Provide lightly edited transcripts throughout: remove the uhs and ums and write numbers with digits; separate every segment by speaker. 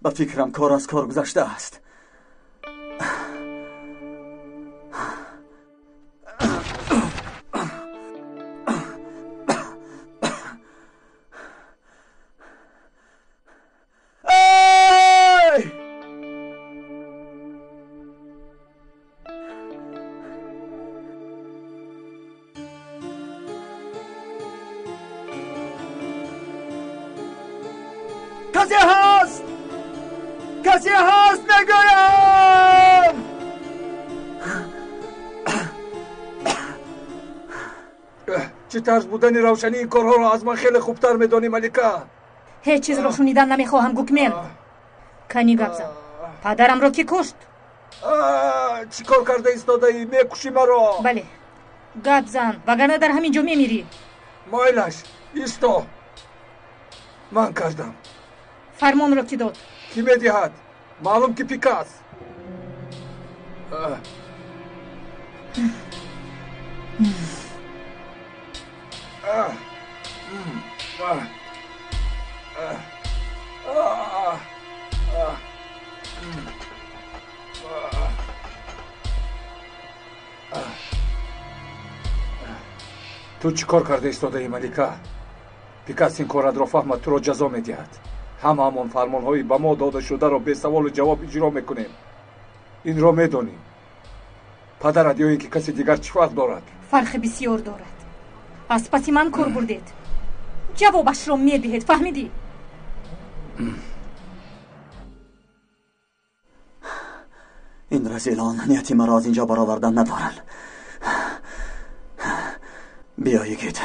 Speaker 1: Ба фикрам кор аз кор гузаштааст. Касе ҳаст? Касе ҳаст, мегӯям!
Speaker 2: Чӣ тарз будани равшании ин корҳоро аз ман хеле хубтар медонӣ, Малика.
Speaker 3: Ҳеҷ чизро шунидан намехоҳам, Гукмен. Кани гап зан. Падарамро кӣ кушт?
Speaker 2: Чӣ кор карда истодаӣ? Мекушӣ маро.
Speaker 3: Бале, гап зан, вагарна дар ҳамин ҷо мемирӣ.
Speaker 2: Майлаш, исто. Ман кардам.
Speaker 3: Фармонро кӣ дод?
Speaker 2: Кӣ медиҳад? Маълум ки Пикас. Ту чӣ кор карда истодаӣ, Малика? Пикас ин коратро фаҳмад, туро ҷазо медиҳад. Ҳамаамон фармонҳои ба мо дода шударо бесаволу ҷавоб иҷро мекунем. Инро медонӣ. Падарат ё ин ки каси дигар чӣ фарқ дорад?
Speaker 3: Фарқи бисёр дорад. Аз паси ман кор бурдед. Ҷавобашро медиҳед, фаҳмидӣ?
Speaker 1: Ин разилон нияти маро аз инҷо баровардан надоранд. Биё, йигит.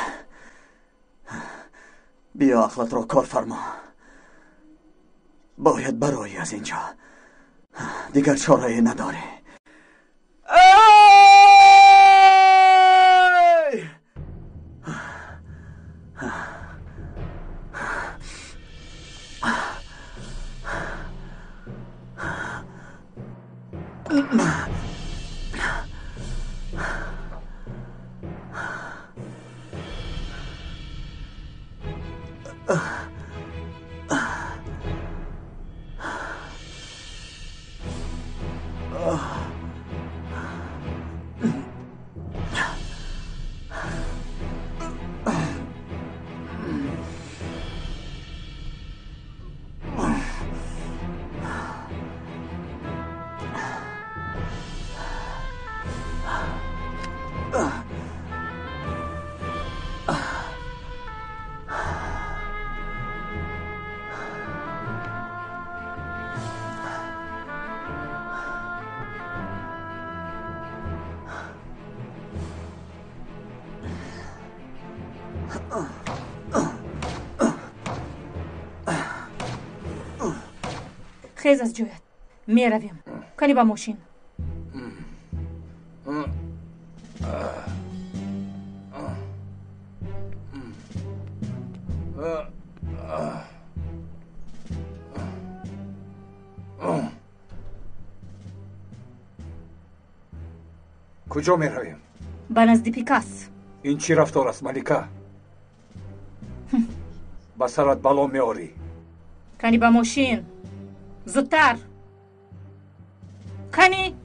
Speaker 1: Биё, ақлатро кор фармо. Бояд бароӣ аз инҷо. Дигар чорае надорӣ.
Speaker 3: Хез аз ҷоят. Меравем. Кани ба мошин.
Speaker 2: Куҷо меравем?
Speaker 3: Ба назди Пикас.
Speaker 2: Ин чӣ рафтор аст, Малика? Ба сарат бало меорӣ.
Speaker 3: Кани ба мошин. Зудтар. Кани.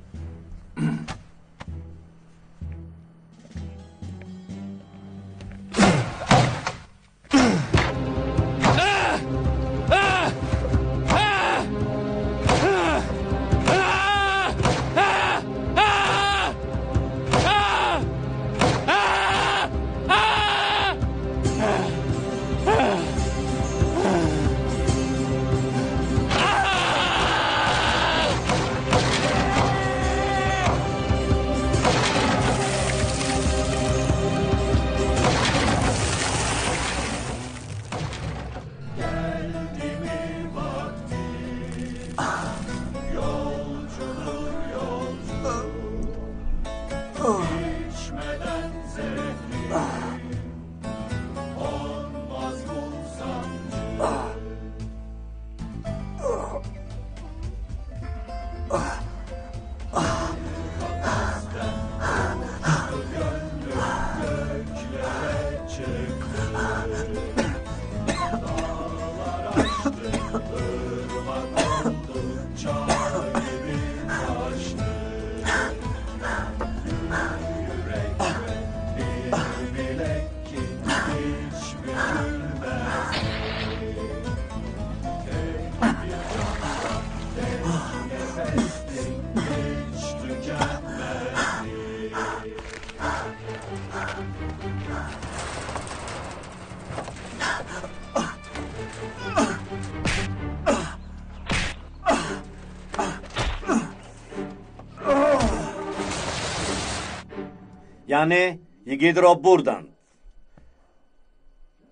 Speaker 4: Яъне йигитро бурданд.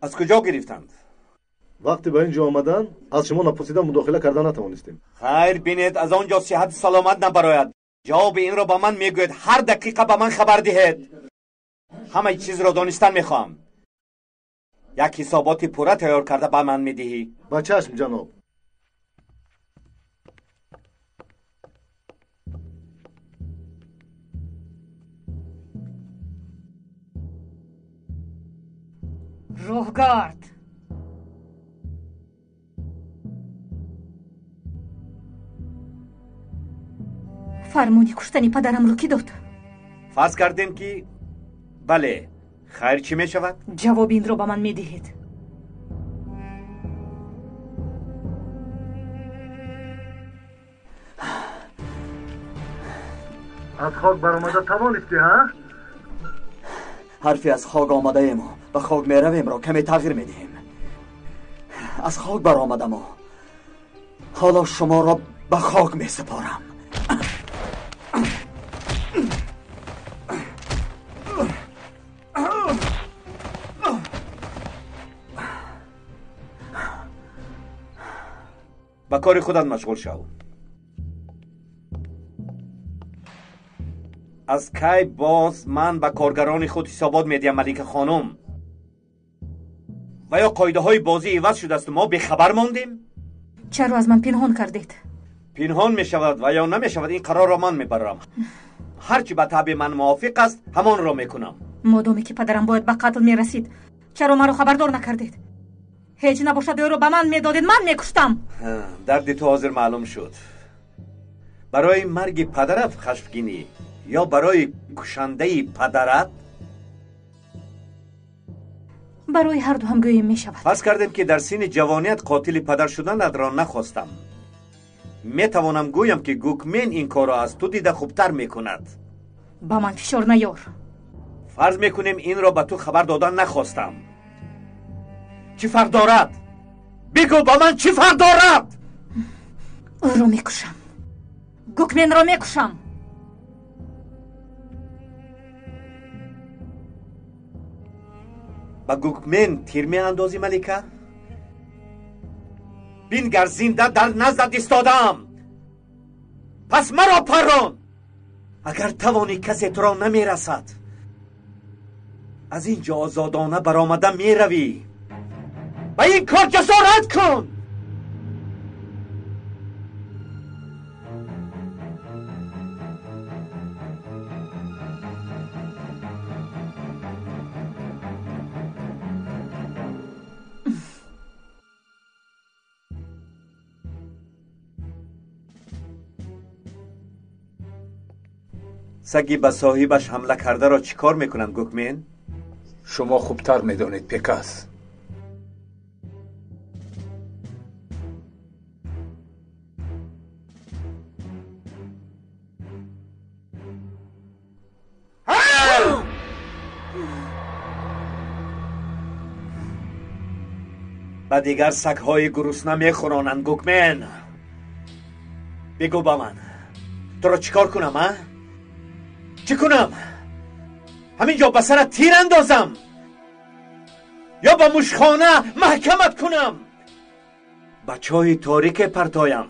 Speaker 4: Аз куҷо гирифтанд?
Speaker 5: Вақте ба ин ҷо омадан, аз шумо напурсида мудохила карда натавонистем.
Speaker 4: Хайр, бинед, аз он ҷо сиҳату саломат набарояд. Ҷавоби инро ба ман мегӯед. Ҳар дақиқа ба ман хабар диҳед. Ҳамаи чизро донистан мехоҳам. Як ҳисоботи пурра тайёр карда ба ман медиҳӣ.
Speaker 5: Ба чашм, ҷаноб.
Speaker 3: Роҳгард! Фармони куштани падарамро кӣ дод?
Speaker 4: Фарз кардем ки бале, хайр чӣ мешавад?
Speaker 3: Ҷавоби инро ба ман медиҳед.
Speaker 5: Аз хок баромада тавонистӣ, ҳа?
Speaker 1: Ҳарфи аз хок омадаему ба хок меравемро каме тағйир медиҳем. Аз хок баромадаму ҳоло шуморо ба хок месупорам.
Speaker 4: Ба кори худат машғул шав. Аз кай боз ман ба коргарони худ ҳисобот медиҳам, Малика хонум? Ва ё қоидаҳои бозӣ иваз шудасту мо бехабар мондем?
Speaker 3: Чаро аз ман пинҳон кардед?
Speaker 4: Пинҳон мешавад ва ё намешавад, ин қарорро ман мебарам. Ҳар чӣ ба табъи ман мувофиқ аст, ҳамонро мекунам.
Speaker 3: Модоме ки падарам бояд ба қатл мерасид, чаро маро хабардор накардед? Ҳеҷ набошад ӯро ба ман медодед, ман мекуштам.
Speaker 4: Дарди ту ҳозир маълум шуд. Барои марги падарат хашмгинӣ ё барои кушандаи падарат?
Speaker 3: Барои ҳарду ҳам гӯем мешавад.
Speaker 4: Фарз кардем ки дар синни ҷавоният қотили падар шуданатро нахостам. Метавонам гӯям ки Гукмен ин корро аз ту дида хубтар мекунад.
Speaker 3: Ба ман фишор наёр.
Speaker 4: Фарз мекунем инро ба ту хабар додан нахостам. Чӣ фарқ дорад? Бигӯ ба ман чӣ фарқ дорад?
Speaker 3: Ӯро мекушам. Гукменро мекушам.
Speaker 4: Ба Гукмен тир меандозӣ, Малика? Бингар, зинда дар наздат истодаам. Пас маро паррон. Агар тавонӣ, касе туро намерасад. Аз ин ҷо озодона баромада меравӣ. Ба ин кор ҷасорат кун. Саги ба соҳибаш ҳамла кардаро чӣ кор мекунанд, Гукмен?
Speaker 2: Шумо хубтар медонед, Пекас.
Speaker 4: Ба дигар сагҳои гурусна мехӯронанд, Гукмен. Бигӯ ба ман, туро чӣ кор кунам, а? Чӣ кунам? Ҳамин ҷо ба сарат тир андозам ё ба мушхона маҳкамат кунам? Ба чоҳи торике партоям.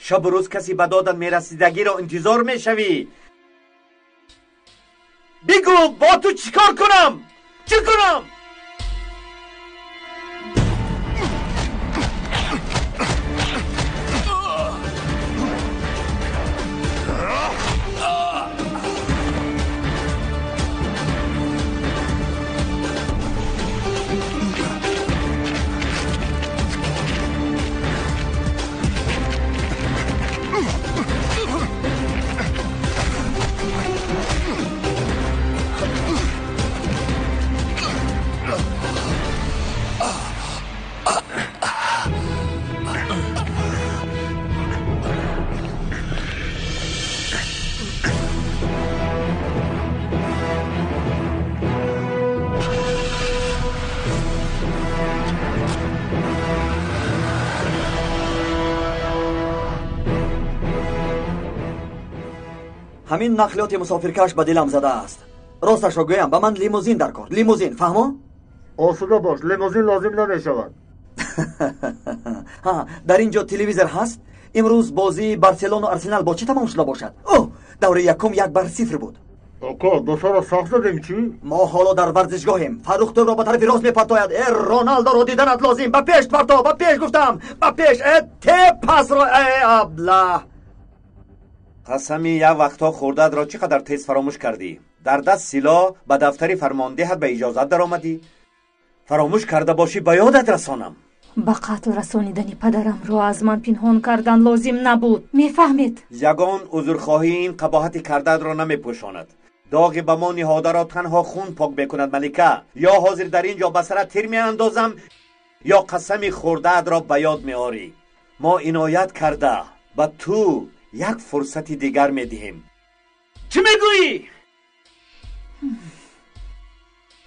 Speaker 4: Шабу рӯз касе ба додат мерасидагиро интизор мешавӣ. Бигӯ, бо ту чӣ кор кунам? Чӣ кунам?
Speaker 1: Ҳамин нақлиёти мусофиркаш ба дилам задааст. Росташро гӯям, ба ман лимузин дар кор. Лимузин, фаҳмо?
Speaker 5: Осуда бош, лимузин лозим намешавад.
Speaker 1: Ҳа, дар ин ҷо телевизор ҳаст? Имрӯз бозии Барселону Арсенал бо чӣ тамом шуда бошад? О, давраи якум 1-0 буд.
Speaker 5: Ока, досаро сахт задем чӣ?
Speaker 1: Мо ҳоло дар варзишгоҳем. Фаррух тӯбро ба тарафи рост мепартояд. Э, Роналдоро диданат лозим. Ба пеш парто, ба пеш гуфтам. Ба пеш, э, те пасро, э, аблаҳ.
Speaker 4: Қасами як вақтҳо хӯрдаатро чӣ қадар тез фаромӯш кардӣ. Дар даст силоҳ ба дафтари фармондеҳат ба иҷозат даромадӣ. Фаромӯш карда бошӣ, ба ёдат расонам.
Speaker 3: Ба қатл расонидани падарамро аз ман пинҳон кардан лозим набуд. Мефаҳмед?
Speaker 4: Ягон узрхоҳӣ ин қабоҳати кардаатро намепӯшонад. Доғи ба мо ниҳодаро танҳо хун пок мекунад, малика. Ё ҳозир дар ин ҷо ба сарат тир меандозам, ё қасами хӯрдаатро ба ёд меорӣ. Мо иноят карда ба ту як фурсати дигар медиҳем. Чӣ мегӯӣ?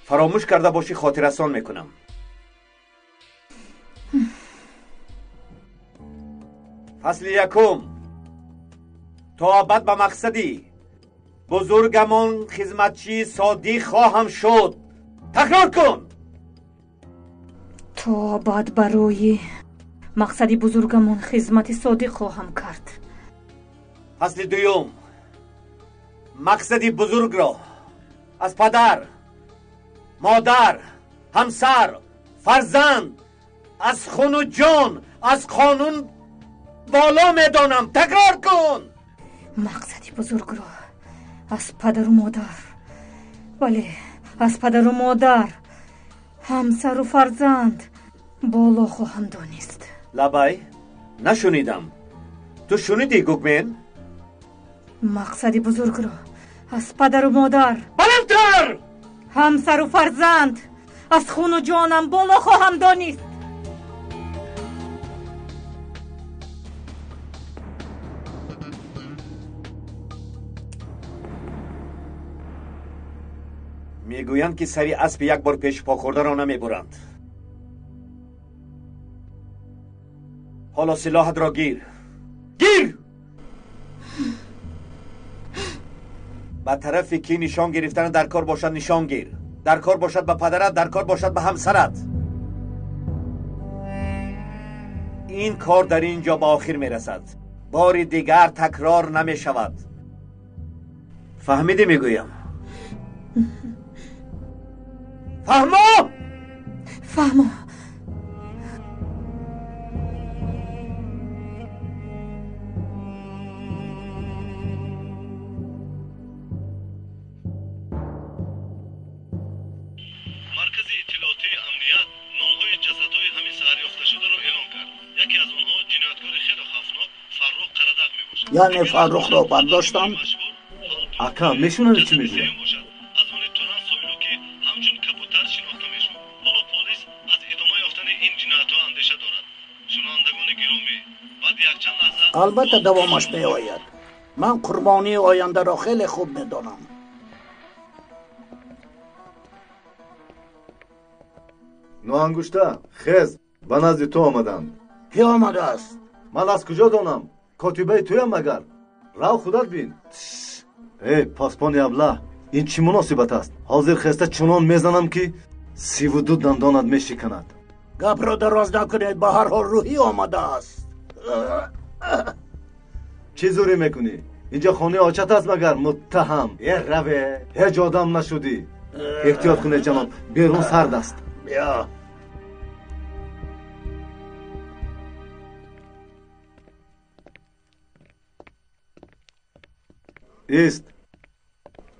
Speaker 4: Фаромӯш карда бошӣ, хотиррасон мекунам. Фасли якум. То абад ба мақсади бузургамон хизматчии содиқ хоҳам шуд. Такрор кун.
Speaker 3: То абад барои мақсади бузургамон хизмати содиқ хоҳам кард.
Speaker 4: Фасли дуюм. Мақсади бузургро аз падар, модар, ҳамсар, фарзанд, аз хуну ҷон, аз қонун боло медонам. Такрор кун.
Speaker 3: Мақсади бузургро аз падару модар, бале, аз падару модар, ҳамсару фарзанд боло хоҳам донист.
Speaker 4: Лабай, нашунидам. Ту шунидӣ, Гукмен?
Speaker 3: Мақсади бузургро аз падару модар,
Speaker 4: баландтар,
Speaker 3: ҳамсару фарзанд, аз хуну ҷонам боло хоҳам донист.
Speaker 4: Мегӯянд, ки сари аспи як бор пеши по хӯрдаро намебуранд. Ҳоло силоҳатро гир. Гир! Ба тарафи ки нишон гирифтан дар кор бошад, нишон гир. Дар кор бошад ба падарат, дар кор бошад ба ҳамсарат. Ин кор дар ин ҷо ба охир мерасад. Бори дигар такрор намешавад. Фаҳмидӣ мегӯям? Фаҳмо?
Speaker 3: Фаҳмо.
Speaker 6: Маркази иттилоотии амният номҳои ҷасадҳои ҳамин саҳар ёфташударо эълон кард. Яке аз онҳо ҷинояткори хеле хавфнок Фаррух Қарадаг мебошад.
Speaker 7: Яъне Фаррухро бардоштанд?
Speaker 5: Ака, мешунавӣ чӣ мегӯяд?
Speaker 6: Аз они Туран Сойлу, ки ҳамчун кабутар шинохта мешуд. Ҳоло полис аз идома ёфтани ин ҷиноятҳо андеша дорад. Шунавандагони гиромӣ, баъд якчанд лаҳза
Speaker 7: Албатта давомаш меояд. Ман қурбонии ояндаро хеле хуб медонам.
Speaker 5: Ноангушта, хез, ба назди ту омаданд.
Speaker 7: Кӣ омадааст?
Speaker 5: Ман аз куҷо донам? Котибаи туям магар? Рав, худат бин. Э, посбони аблаҳ, ин чӣ муносибат аст? Ҳозир хеста чунон мезанам, ки 32 дандонат мешиканад.
Speaker 7: Гапро дароз накунед, ба ҳар ҳол рӯҳӣ омадааст.
Speaker 5: Чӣ зӯрӣ мекунӣ? Инҷо хонаи очат аст магар, муттаҳам? Э, раве, ҳеҷ одам нашудӣ. Эҳтиёт кунед, ҷаноб, берун сард аст.
Speaker 7: Биё.
Speaker 5: Ист,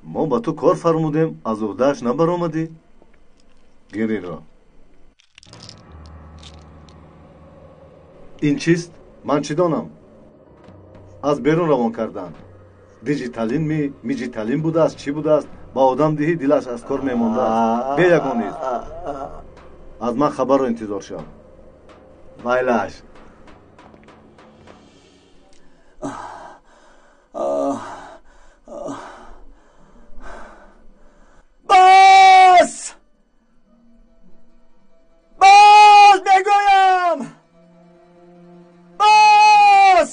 Speaker 5: мо ба ту кор фармудем, аз уҳдааш набаромадӣ. Гир инро. Ин чист? Ман чӣ донам? Аз берун равон карданд. Диҷиталин ми, миҷиталин будааст, чӣ будааст? Ба одам диҳӣ, дилаш аз кор мемондааст. Бе ягон ист. Аз ман хабарро интизор шав. Майлаш.
Speaker 1: Бас! Бас мегӯям! Бас!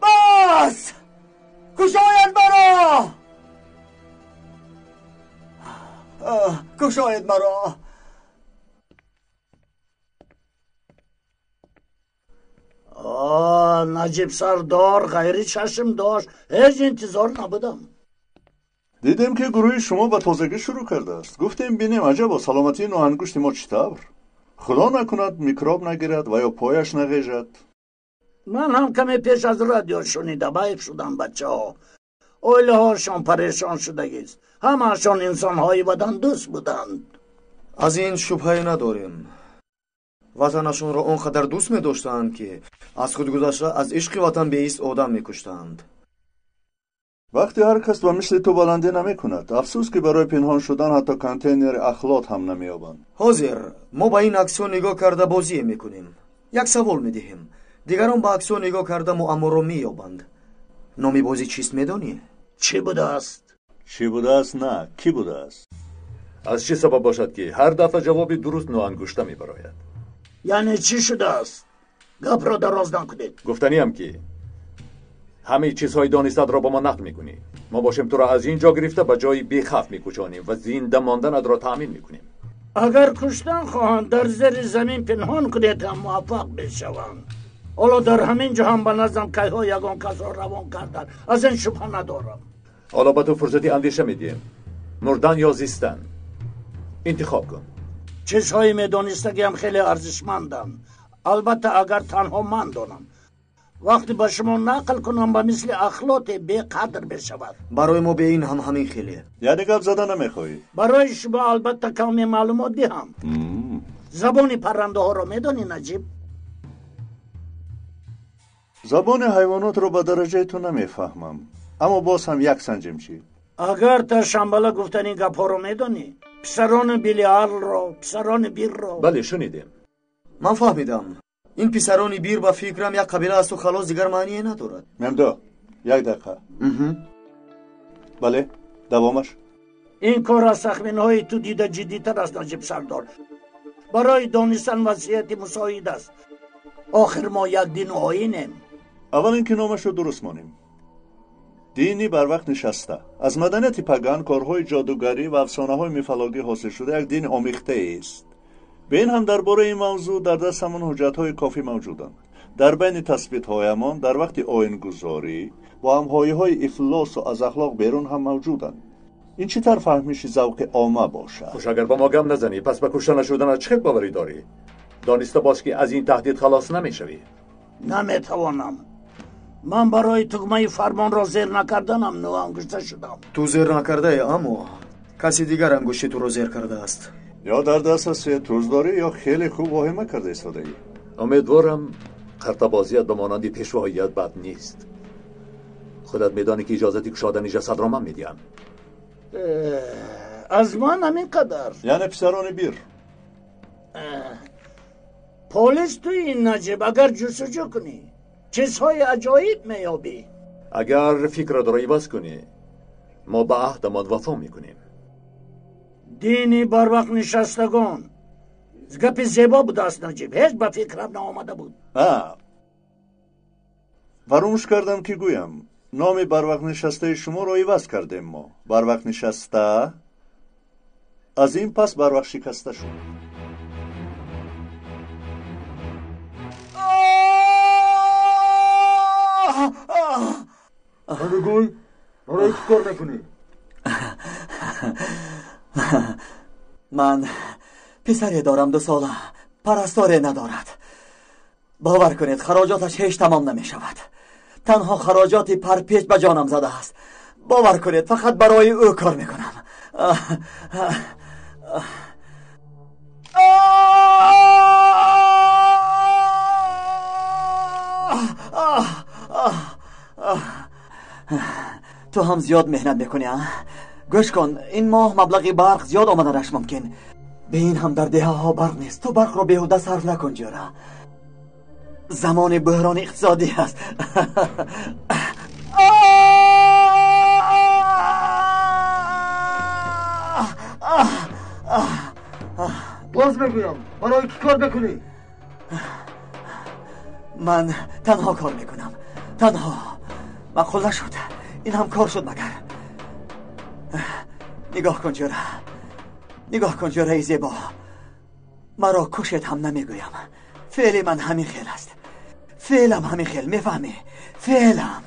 Speaker 1: Бас! Кушояд маро! Кушоед маро.
Speaker 7: Наҷиб сардор ғайри чашм дошт. Ҳеҷ интизор набудам.
Speaker 5: Дидем ки гурӯҳи шумо ба тозагӣ шурӯъ кардааст. Гуфтем бинем аҷабо саломатии ноангушти мо чӣ тавр. Худо накунад микроб нагирад ва ё пояш нағежад.
Speaker 7: Ман ҳам каме пеш аз радио шунида байф шудам бачаҳо. Оилаҳошон парешон шудагист. Ҳамаашон инсонҳои ватандӯст буданд.
Speaker 8: Аз ин шубҳае надорем. Ватанашонро он қадар дӯст медоштанд, ки аз худ гузашта аз ишқи ватан беист одам мекуштанд.
Speaker 5: Вақте ҳар кас ба мисли ту баландӣ намекунад, афсӯс ки барои пинҳон шудан ҳатто контейнери ахлот ҳам намеёбанд.
Speaker 8: Ҳозир мо ба ин аксҳо нигоҳ карда бозие мекунем. Як савол медиҳем. Дигарон ба аксҳо нигоҳ карда муамморо меёбанд. Номи бозӣ чист медонӣ?
Speaker 7: Чӣ будааст?
Speaker 5: Чӣ будааст? На, кӣ будааст?
Speaker 9: Аз чӣ сабаб бошад, ки ҳар дафъа ҷавоби дуруст ноангушта мебарояд?
Speaker 7: Яъне чӣ шудааст? Гапро дароз накунед.
Speaker 9: Гуфтаниам ки ҳамаи чизҳои донистатро ба мо нақл мекунӣ. Мо бошем туро аз ин ҷо гирифта ба ҷои бехавф мекӯчонем ва зинда монданатро таъмин мекунем.
Speaker 7: Агар куштан хоҳанд, дар зери замин пинҳон кунед ҳам муваффақ мешаванд. Ҳоло дар ҳамин ҷо ҳам ба наздам кайҳо ягон касро равон карданд. Аз ин шубҳа надорам.
Speaker 9: Ҳоло ба ту фурсати андеша медиҳем. Мурдан ё зистан. Интихоб кун.
Speaker 7: Чизҳои медонистагиам хеле арзишманданд. Албатта агар танҳо ман донам. Вақте ба шумо нақл кунам ба мисли ахлоте беқадр мешавад.
Speaker 8: Барои мо бе ин ҳам ҳамин хеле.
Speaker 5: Яъне гап зада намехоҳӣ?
Speaker 7: Барои шумо албатта каме маълумот диҳам. Забони паррандаҳоро медонӣ, Наҷиб?
Speaker 5: Забони ҳайвонотро ба дараҷаи ту намефаҳмам. Аммо боз ҳам як санҷем чӣ?
Speaker 7: Агар та шамбала гуфтани гапҳоро медонӣ, писарони Белиалро, писарони Бирро.
Speaker 9: Бале, шунидем.
Speaker 8: Ман фаҳмидам. Ин писарони Бир ба фикрам як қабила асту халос, дигар маъние надорад.
Speaker 5: Мемдо, як дақиқа. Бале, давомаш.
Speaker 7: Ин кор аз тахминҳои ту дида ҷиддитар аст, Наҷиб сардор. Барои донистан васияти мусоид аст. Охир мо як дину оинем.
Speaker 5: Аввал ин ки номашро дуруст монем. Дини барвақт нишаста. Аз маданияти паган, корҳои ҷодугарӣ ва афсонаҳои мифологӣ ҳосил шуда як дини омехтаест. Бе ин ҳам дар бораи ин мавзӯъ дар дастамон ҳуҷҷатҳои кофӣ мавҷуданд. Дар байни тасбитҳоямон дар вақти оингузорӣ бо ҳамҳоиҳои ифлосу аз ахлоқ берун ҳам мавҷуданд. Ин чӣ тавр фаҳмиши завқи омма бошад?
Speaker 9: Хуш, агар ба мо гап назанӣ, пас ба кушта нашуданат чӣ хел боварӣ дорӣ? Дониста бош ки аз ин таҳдид халос намешавӣ.
Speaker 7: Наметавонам. Ман барои тугмаи фармонро зер накарданам ноангушта шудам.
Speaker 8: Ту зер накардаӣ, аммо каси дигар ангушти туро зер кардааст.
Speaker 5: Ё дар даст туз дорӣ, ё хеле хуб воҳима карда истодаӣ.
Speaker 9: Умедворам қартабозият ба монанди пешвоият бад нест. Худат медонӣ ки иҷозати кушодани ҷасадро ман медиҳам.
Speaker 7: Аз ман ҳамин қадар.
Speaker 5: Яъне писарони Бир.
Speaker 7: Полис туи, Наҷиб, агар ҷустуҷӯ кунӣ чизҳои аҷоиб меёбӣ.
Speaker 9: Агар фикратро иваз кунӣ, мо ба аҳдамон вафо мекунем.
Speaker 7: Дини барвақт нишастагон гапи зебо будааст, Наҷиб. Ҳеҷ ба фикрам наомада буд.
Speaker 5: Фаромӯш кардам ки гӯям. Номи барвақт нишастаи шуморо иваз кардем мо. Барвақт нишаста аз ин пас барвақт шикаста шуд.
Speaker 8: Гӯй, барои чӣ кор мекунӣ?
Speaker 1: Ман писаре дорам 2 сола, парасторе надорад. Бовар кунед, хароҷоташ ҳеҷ тамом намешавад. Танҳо хароҷоти парпеч ба ҷонам задааст. Бовар кунед, фақат барои ӯ кор мекунам. Ту ҳам зиёд меҳнат мекунӣ, а? Гӯш кун, ин моҳ маблағи барқ зиёд омаданаш мумкин. Бе ин ҳам дар деҳаҳо барқ нест. Ту барқро беҳуда сарф накун, ҷӯра. Замони буҳрони иқтисодӣ аст.
Speaker 8: Боз мегӯям, барои чӣ кор мекунӣ?
Speaker 1: Ман танҳо кор мекунам. Танҳо. Маъқул нашуд. Ин ҳам кор шуд магар. Нигоҳ кун, ҷӯра. Нигоҳ кун ҷӯраи зебо, маро кушед ҳам намегӯям. Феъли ман ҳамин хел аст. Феълам ҳамин хел, мефаҳмӣ? Феълам.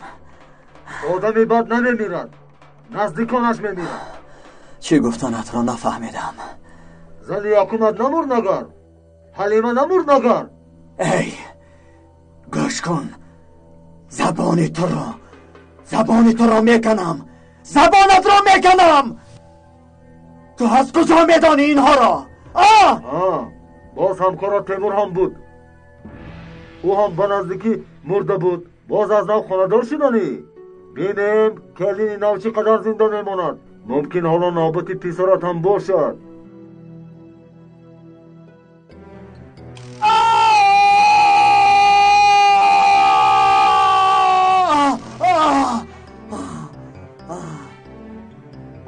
Speaker 5: Одами бад намемирад, наздиконаш мемирад.
Speaker 1: Чӣ гуфтанатро нафаҳмидам.
Speaker 5: Зани якумат намурд нагар, Ҳалима намурд нагар.
Speaker 1: Эй, гӯш кун, забони туро меканам, забонатро меканам. Ту аз куҷо медонӣ инҳоро?
Speaker 5: Боз ҳамкорат Темур ҳам буд. Ӯ ҳам ба наздикӣ мурда буд. Боз аз нав хонадор шуданӣ. Бинем келини нав чӣ қадар зинда мемонад. Мумкин ҳоло навбати писарат ҳам бошад.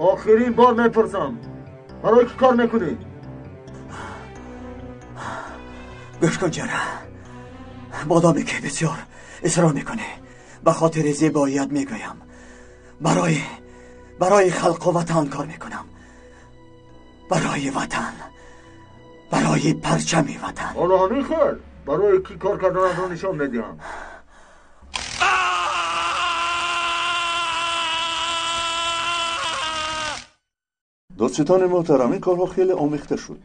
Speaker 5: Охирин бор мепурсам, барои чӣ кор мекунӣ?
Speaker 1: Гӯш кун ҷара, бодоме ки бисёр исрор мекунӣ, ба хотири зебоият мегӯям, барои халқу ватан кор мекунам, барои ватан, барои парчами ватан.
Speaker 5: Ҳоло ҳамин хел барои кӣ кор карданатро нишон медиҳам.
Speaker 10: Додситони муҳтарам, ин корҳо хеле омехта шуд.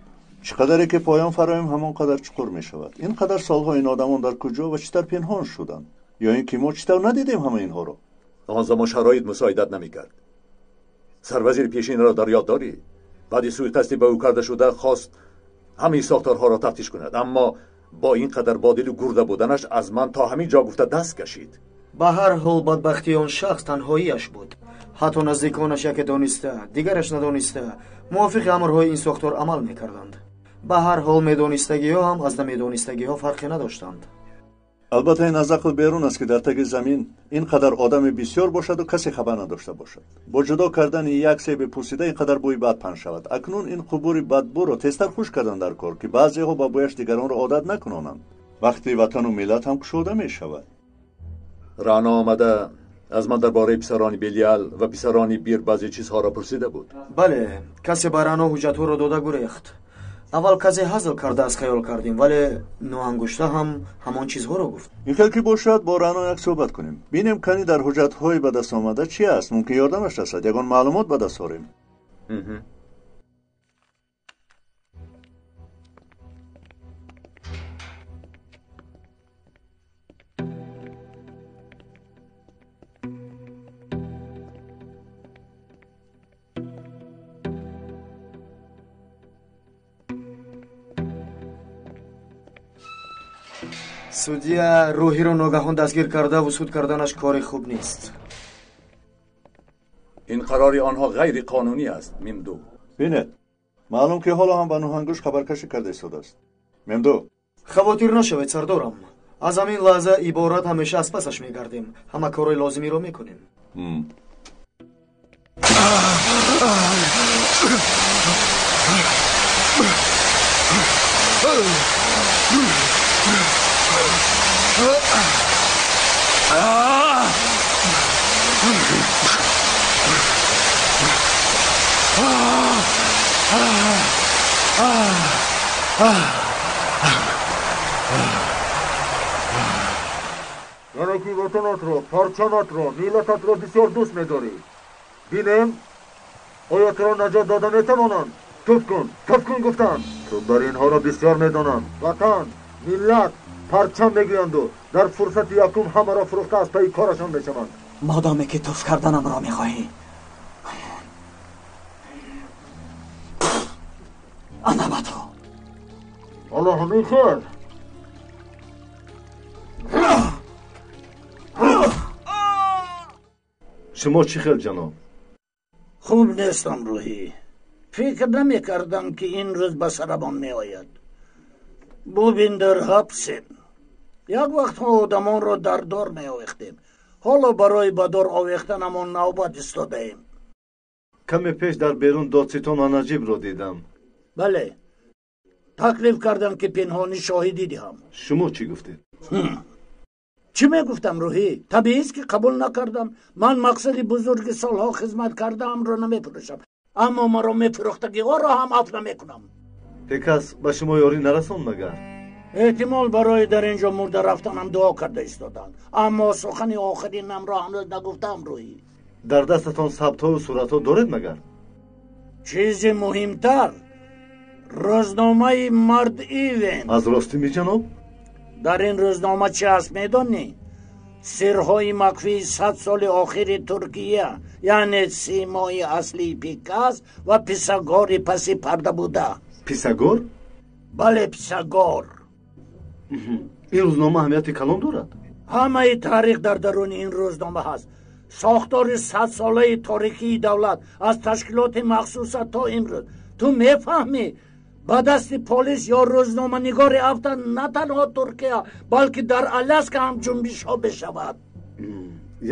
Speaker 10: Чӣ қадаре ки поён фароем, ҳамон қадар чуқур мешавад. Ин қадар солҳо ин одамон дар куҷо ва чӣ тавр пинҳон шуданд? Ё ин ки мо чӣ тавр надидем ҳама инҳоро?
Speaker 9: Он замон шароит мусоидат намекард. Сарвазири пешинро дар ёд дорӣ? Баъди сӯиқасди ба ӯ карда шуда хост ҳамаи сохторҳоро тафтиш кунад, аммо бо ин қадар бодилу гурда буданаш аз ман то ҳамин ҷо гуфта даст кашид.
Speaker 8: Ба ҳар ҳол бадбахтии он шахс танҳоияш буд. Ҳатто наздиконаш яке дониста, дигараш надониста мувофиқи амрҳои ин сохтор амал мекарданд. Ба ҳар ҳол медонистагиҳо ҳам аз намедонистагиҳо фарқе надоштанд.
Speaker 10: Албатта ин аз ақл берун аст, ки дар таги замин ин қадар одами бисёр бошаду касе хабар надошта бошад. Бо ҷудо кардани як себи пӯсида ин қадар бӯи бад паҳн шавад. Акнун ин қубури бадбӯро тезтар хушк кардан дар кор, ки баъзеҳо ба бӯяш дигаронро одат накунонанд. Вақти ватану миллат ҳам кушода мешавад.
Speaker 9: Рано омада аз ман дар бораи писарони Белиал ва писарони Бир баъзе чизҳоро пурсида буд.
Speaker 8: Бале, касе ба Рано ҳуҷҷатҳоро дода гурехт. Аввал касе ҳазл карда аз хаёл кардем, вале ноангушта ҳам ҳамон чизҳоро гуфт.
Speaker 10: Ин хел ки бошад, бо Рано як суҳбат кунем. Бинем кани дар ҳуҷҷатҳои ба даст омада чи аст. Мумкин ёрдамаш расад, ягон маълумот ба даст орем.
Speaker 8: Судья Рӯҳиро ногаҳон дастгир кардаву суд карданаш кори хуб нест.
Speaker 9: Ин қарори онҳо ғайриқонунӣ аст, Мемду.
Speaker 10: Бинед, маълум ки ҳоло ҳам ба Нӯҳангӯш хабаркашӣ карда истодааст. Мемду,
Speaker 8: хавотир нашавед, сардорам. Аз ҳамин лаҳза иборат ҳамеша аз пасаш мегардем. Ҳама корҳои лозимиро мекунем.
Speaker 5: Яъне ки ватанатро, парчаматро, миллататро бисёр дӯст медорӣ. Бинем, оё туро наҷот дода метавонанд? Туф кун, туф кун гуфтанд. Ту бар инҳоро бисёр медонанд. Ватан, миллат, парчам мегӯянду дар фурсати якум ҳамаро фурӯхта аз пайи корашон мешаванд.
Speaker 1: Модоме ки туф карданамро мехоҳӣ, ана ба ту.
Speaker 5: Ҳоло ҳамин хел. Шумо чӣ хел, ҷаноб?
Speaker 7: Хуб нестам, Рӯҳӣ. Фикр намекардам, ки ин рӯз ба сарамон меояд. Бубин, дар ҳабсем. Як вақтҳо одамонро дар дор меовехтем. Ҳоло барои ба дор овехтанамон навбат истодаем.
Speaker 5: Каме пеш дар берун додситон ва Наҷибро дидам.
Speaker 7: Бале, таклиф кардам, ки пинҳонӣ шоҳидӣ диҳам.
Speaker 5: Шумо чӣ гуфтед?
Speaker 7: Чӣ мегуфтам, Рӯҳӣ? Табиист, ки қабул накардам. Ман мақсади бузурги солҳо хизмат кардаамро намефурӯшам. Аммо маро мефурӯхтагиҳоро ҳам афв намекунам.
Speaker 5: Пикас ба шумо ёрӣ нарасон магар?
Speaker 7: Эҳтимол барои дар ин ҷо мурда рафтанам дуо карда истоданд, аммо сухани охиринамро ҳанӯз нагуфтаам. Рӯҳӣ,
Speaker 5: дар дастатон сабтҳову суратҳо доред магар?
Speaker 7: Чизи муҳимтар, рӯзномаи Мард Ивен.
Speaker 5: Аз ростӣ миҷаноб?
Speaker 7: Дар ин рӯзнома чӣ ҳаст медонӣ? Сирҳои макфии 100 соли охири Туркия, яъне симои аслии Пикас ва Писагори паси парда буда.
Speaker 5: Писагор?
Speaker 7: Бале, Писагор.
Speaker 5: Ин рӯзнома аҳамияти калон дорад?
Speaker 7: Ҳамаи таърих дар даруни ин рӯзнома ҳаст. Сохтори 100-солаи торикии давлат аз ташкилоти махсуса то имрӯз. Ту мефаҳмӣ, ба дасти полис ё рӯзноманигори афтан на танҳо Туркия, балки дар Аляска ҳам ҷунбишҳо бешавад.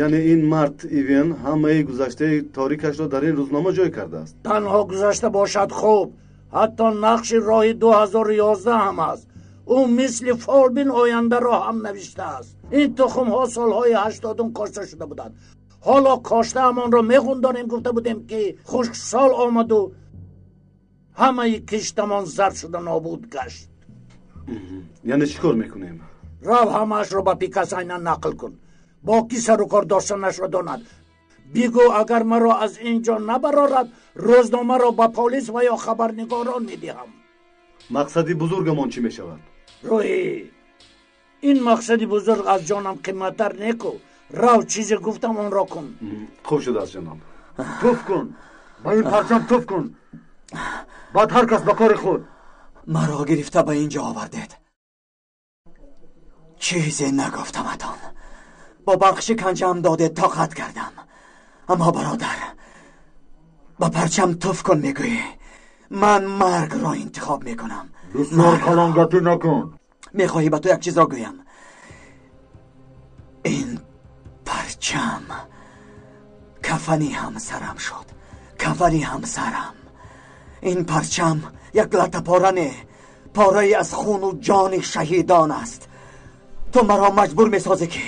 Speaker 5: Яъне ин Март Ивен ҳамаи гузаштаи торикашро дар ин рӯзнома ҷой кардааст?
Speaker 7: Танҳо гузашта бошад хуб, ҳатто нақши роҳи 2011 ҳам аст. Ӯ мисли фолбин ояндаро ҳам навиштааст. Ин тухмҳо солҳои 80 кошта шуда буданд. Ҳоло коштаамонро мехӯндонем. Гуфта будем, ки хушксол омаду ҳамаи киштамон зард шуда нобуд гашт.
Speaker 5: Яъне чӣ кор мекунем?
Speaker 7: Рав, ҳамаашро ба Пикас айнан нақл кун. Бо кӣ сару кор доштанашро донад. Бигӯ, агар маро аз ин ҷо набарорад, рӯзномаро ба полис ва ё хабарнигорон медиҳам.
Speaker 5: Мақсади бузургамон чӣ мешавад?
Speaker 7: Рӯҳӣ, ин мақсади бузург аз ҷонам қиматтар неку. Рав, чизе гуфтам онро кун.
Speaker 5: Хуб шудааст, ҷаноб.
Speaker 11: Туф кун, ба ин парчам туф кун, баъд ҳар кас ба кори худ.
Speaker 1: Маро гирифта ба ин ҷо овардед. Чизе нагуфтаматон. Бо барқ шиканҷаам додед, тоқат кардам. Аммо бародар, ба парчам туф кун мегӯӣ. Ман маргро интихоб мекунам.
Speaker 11: Бисёр калонгапӣ накун.
Speaker 1: Мехоҳӣ ба ту як чизро гӯям? Ин парчам кафани ҳамсарам шуд. Кафани ҳамсарам. Ин парчам як лата пора не, порае аз хуну ҷони шаҳидон аст. Ту маро маҷбур месозӣ, ки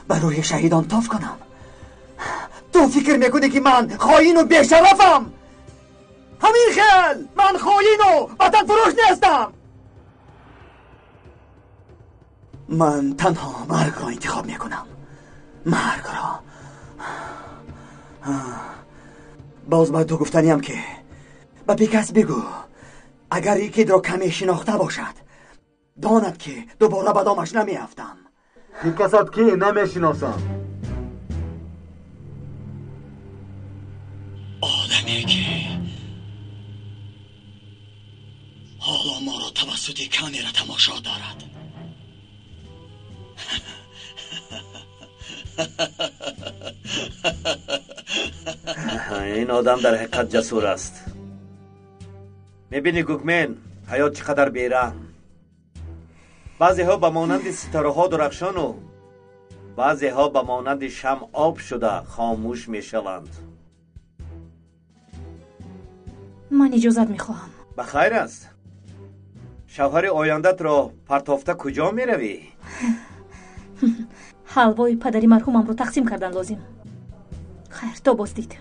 Speaker 1: ба рӯҳи шаҳидон тоф кунам. Ту фикр мекунӣ, ки ман хоину бешарафам? Ҳамин хел ман хоину ватанфурӯш нестам. Ман танҳо маргро интихоб мекунам. Маргро. Боз ба ту гуфтаниям, ки ба Пикас бигӯ, агар икидро каме шинохта бошад, донад, ки дубора ба домаш намеафтам.
Speaker 11: Пикасат ки намешиносам?
Speaker 1: Одаме, ки ҳоло моро тавассути камера тамошо дорад.
Speaker 4: Ин одам дар ҳақиқат ҷасур аст. Мебинӣ, Гукмен, ҳаёт чӣ қадар бераҳм. Баъзеҳо ба монанди ситораҳо дурахшону баъзеҳо ба монанди шамъ об шуда хомӯш мешаванд.
Speaker 3: Ман иҷозат мехоҳам.
Speaker 4: Ба хайр аст. Шавҳари ояндатро партофта куҷо меравӣ?
Speaker 3: Ҳалвои падари марҳумамро тақсим кардан лозим. Хайр, то боздид.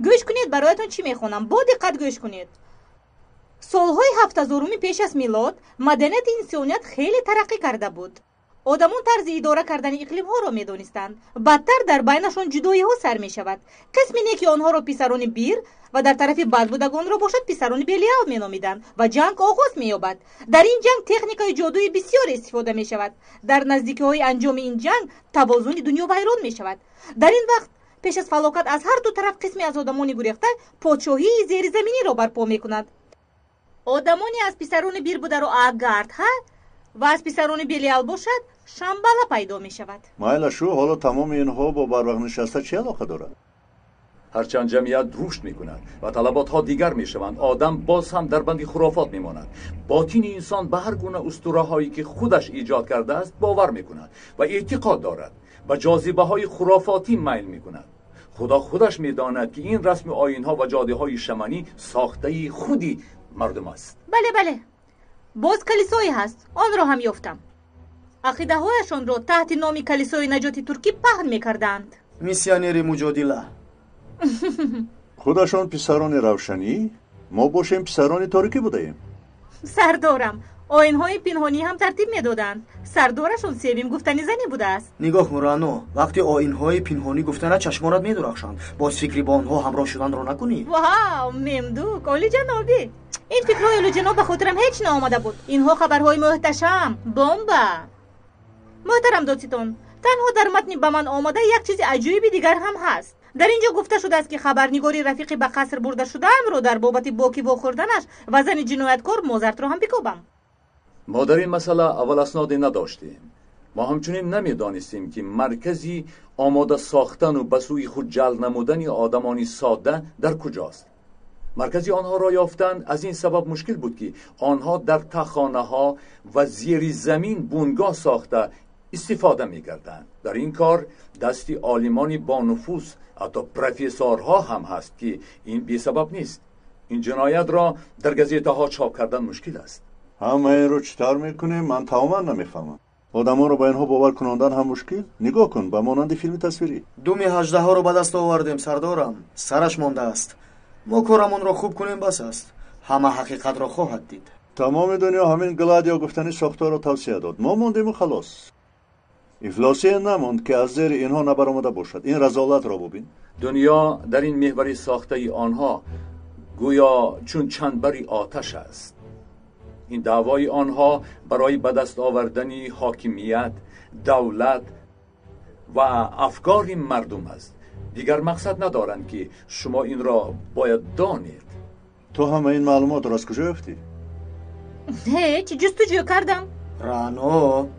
Speaker 3: Гӯш кунед, бароятон чӣ мехонам. Бо диққат гӯш кунед. Солҳои 7000-уми пеш аз милод маданияти инсоният хеле тараққӣ карда буд. Одамон тарзи идора кардани иқлимҳоро медонистанд. Бадтар дар байнашон ҷудоиҳо сар мешавад. Қисми неки онҳоро писарони Бир ва дар тарафи бад будагонро бошад писарони Белиал меномиданд ва ҷанг оғоз меёбад. Дар ин ҷанг техникаи ҷодуи бисёре истифода мешавад. Дар наздикиҳои анҷоми ин ҷанг тавозуни дунё вайрон мешавад. Дар ин вақт пеш аз фалокат аз ҳар ду тараф қисме аз одамони гурехта подшоҳии зеризаминиро барпо мекунад. Одамоне аз писарони Бир бударо Агартха ва аз писарони Белиал бошад Шамбала пайдо мешавад.
Speaker 10: Майла шу, ҳоло тамоми инҳо бо барвақт нишаста чӣ алоқа дорад?
Speaker 9: Ҳарчанд ҷамъият рушд мекунад ва талаботҳо дигар мешаванд, одам боз ҳам дар банди хурофот мемонад. Ботини инсон ба ҳар гуна устураҳое, ки худаш эҷод кардааст, бовар мекунад ва эътиқод дорад, ба ҷозибаҳои хурофотӣ майл мекунад. Худо худаш медонад, ки ин расму оинҳо ва ҷодиҳои шаманӣ сохтаи худи мардум аст.
Speaker 3: Бале, бале. Боз калисое ҳаст, онро ҳам ёфтам. Ақидаҳояшонро таҳти номи калисои наҷоти туркӣ паҳн мекарданд.
Speaker 8: Миссионери муҷодила.
Speaker 10: Худашон писарони равшанӣ, мо бошем писарони торикӣ будаем.
Speaker 3: Сардорам, оинҳои пинҳонӣ ҳам тартиб медоданд. Сардорашон Севим гуфтани занӣ будааст.
Speaker 8: Нигоҳ кун, Рано, вақти оинҳои пинҳонӣ гуфтана чашмонат медурахшанд. Боз фикри бо онҳо ҳамроҳ шуданро накунӣ.
Speaker 3: Вау, Мемдук, олиҷанобӣ! Ин фикрҳои олиҷаноб ба хотирам ҳеҷ наомада буд. Инҳо хабарҳои муҳташам, бомба. Муҳтарам додситон, танҳо дар матни ба ман омада як чизи аҷоиби дигар ҳам ҳаст. Дар ин ҷо гуфта шудааст, ки хабарнигори рафиқи ба қаср бурда шудаамро дар бобати боки вохӯрданаш ва зани ҷинояткор Мозартро ҳам бикобам.
Speaker 9: Мо дар ин масъала аввал асноде надоштем. Мо ҳамчунин намедонистем, ки маркази омода сохтану ба сӯи худ ҷалб намудани одамони содда дар куҷост. Маркази онҳоро ёфтан аз ин сабаб мушкил буд, ки онҳо дар тахонаҳо ва зери замин бунгоҳ сохта истифода мекарданд. Дар ин кор дасти олимони бонуфуз, ҳатто профессорҳо ҳам ҳаст, ки ин бесабаб нест. Ин ҷиноятро дар газетаҳо чоп кардан мушкил аст.
Speaker 10: Ҳама инро чӣ тавр мекунем, ман тамоман намефаҳмам. Одамонро ба инҳо бовар кунондан ҳам мушкил. Нигоҳ кун, ба монанди филми тасвирӣ.
Speaker 8: Думи ҳаждаҳоро ба даст овардем, сардорам. Сараш мондааст. Мо корамонро хуб кунем, бас аст. Ҳама ҳақиқатро хоҳад дид.
Speaker 10: Тамоми дунё ҳамин гладио гуфтани сохторро тавсия дод. Мо мондему халос. Ифлосие намонд, ки аз зери инҳо набаромада бошад. Ин разолатро бубин.
Speaker 9: Дунё дар ин меҳвари сохтаи онҳо гӯё чун чандбари оташ аст. Ин даъвои онҳо барои ба даст овардани ҳокимият, давлат ва афкори мардум аст. Дигар мақсад надоранд, ки шумо инро бояд донед.
Speaker 10: Ту ҳама ин маълумотро аз куҷо ёфтӣ?
Speaker 3: Ҳеҷ, ҷустуҷӯ кардам.
Speaker 8: Рано,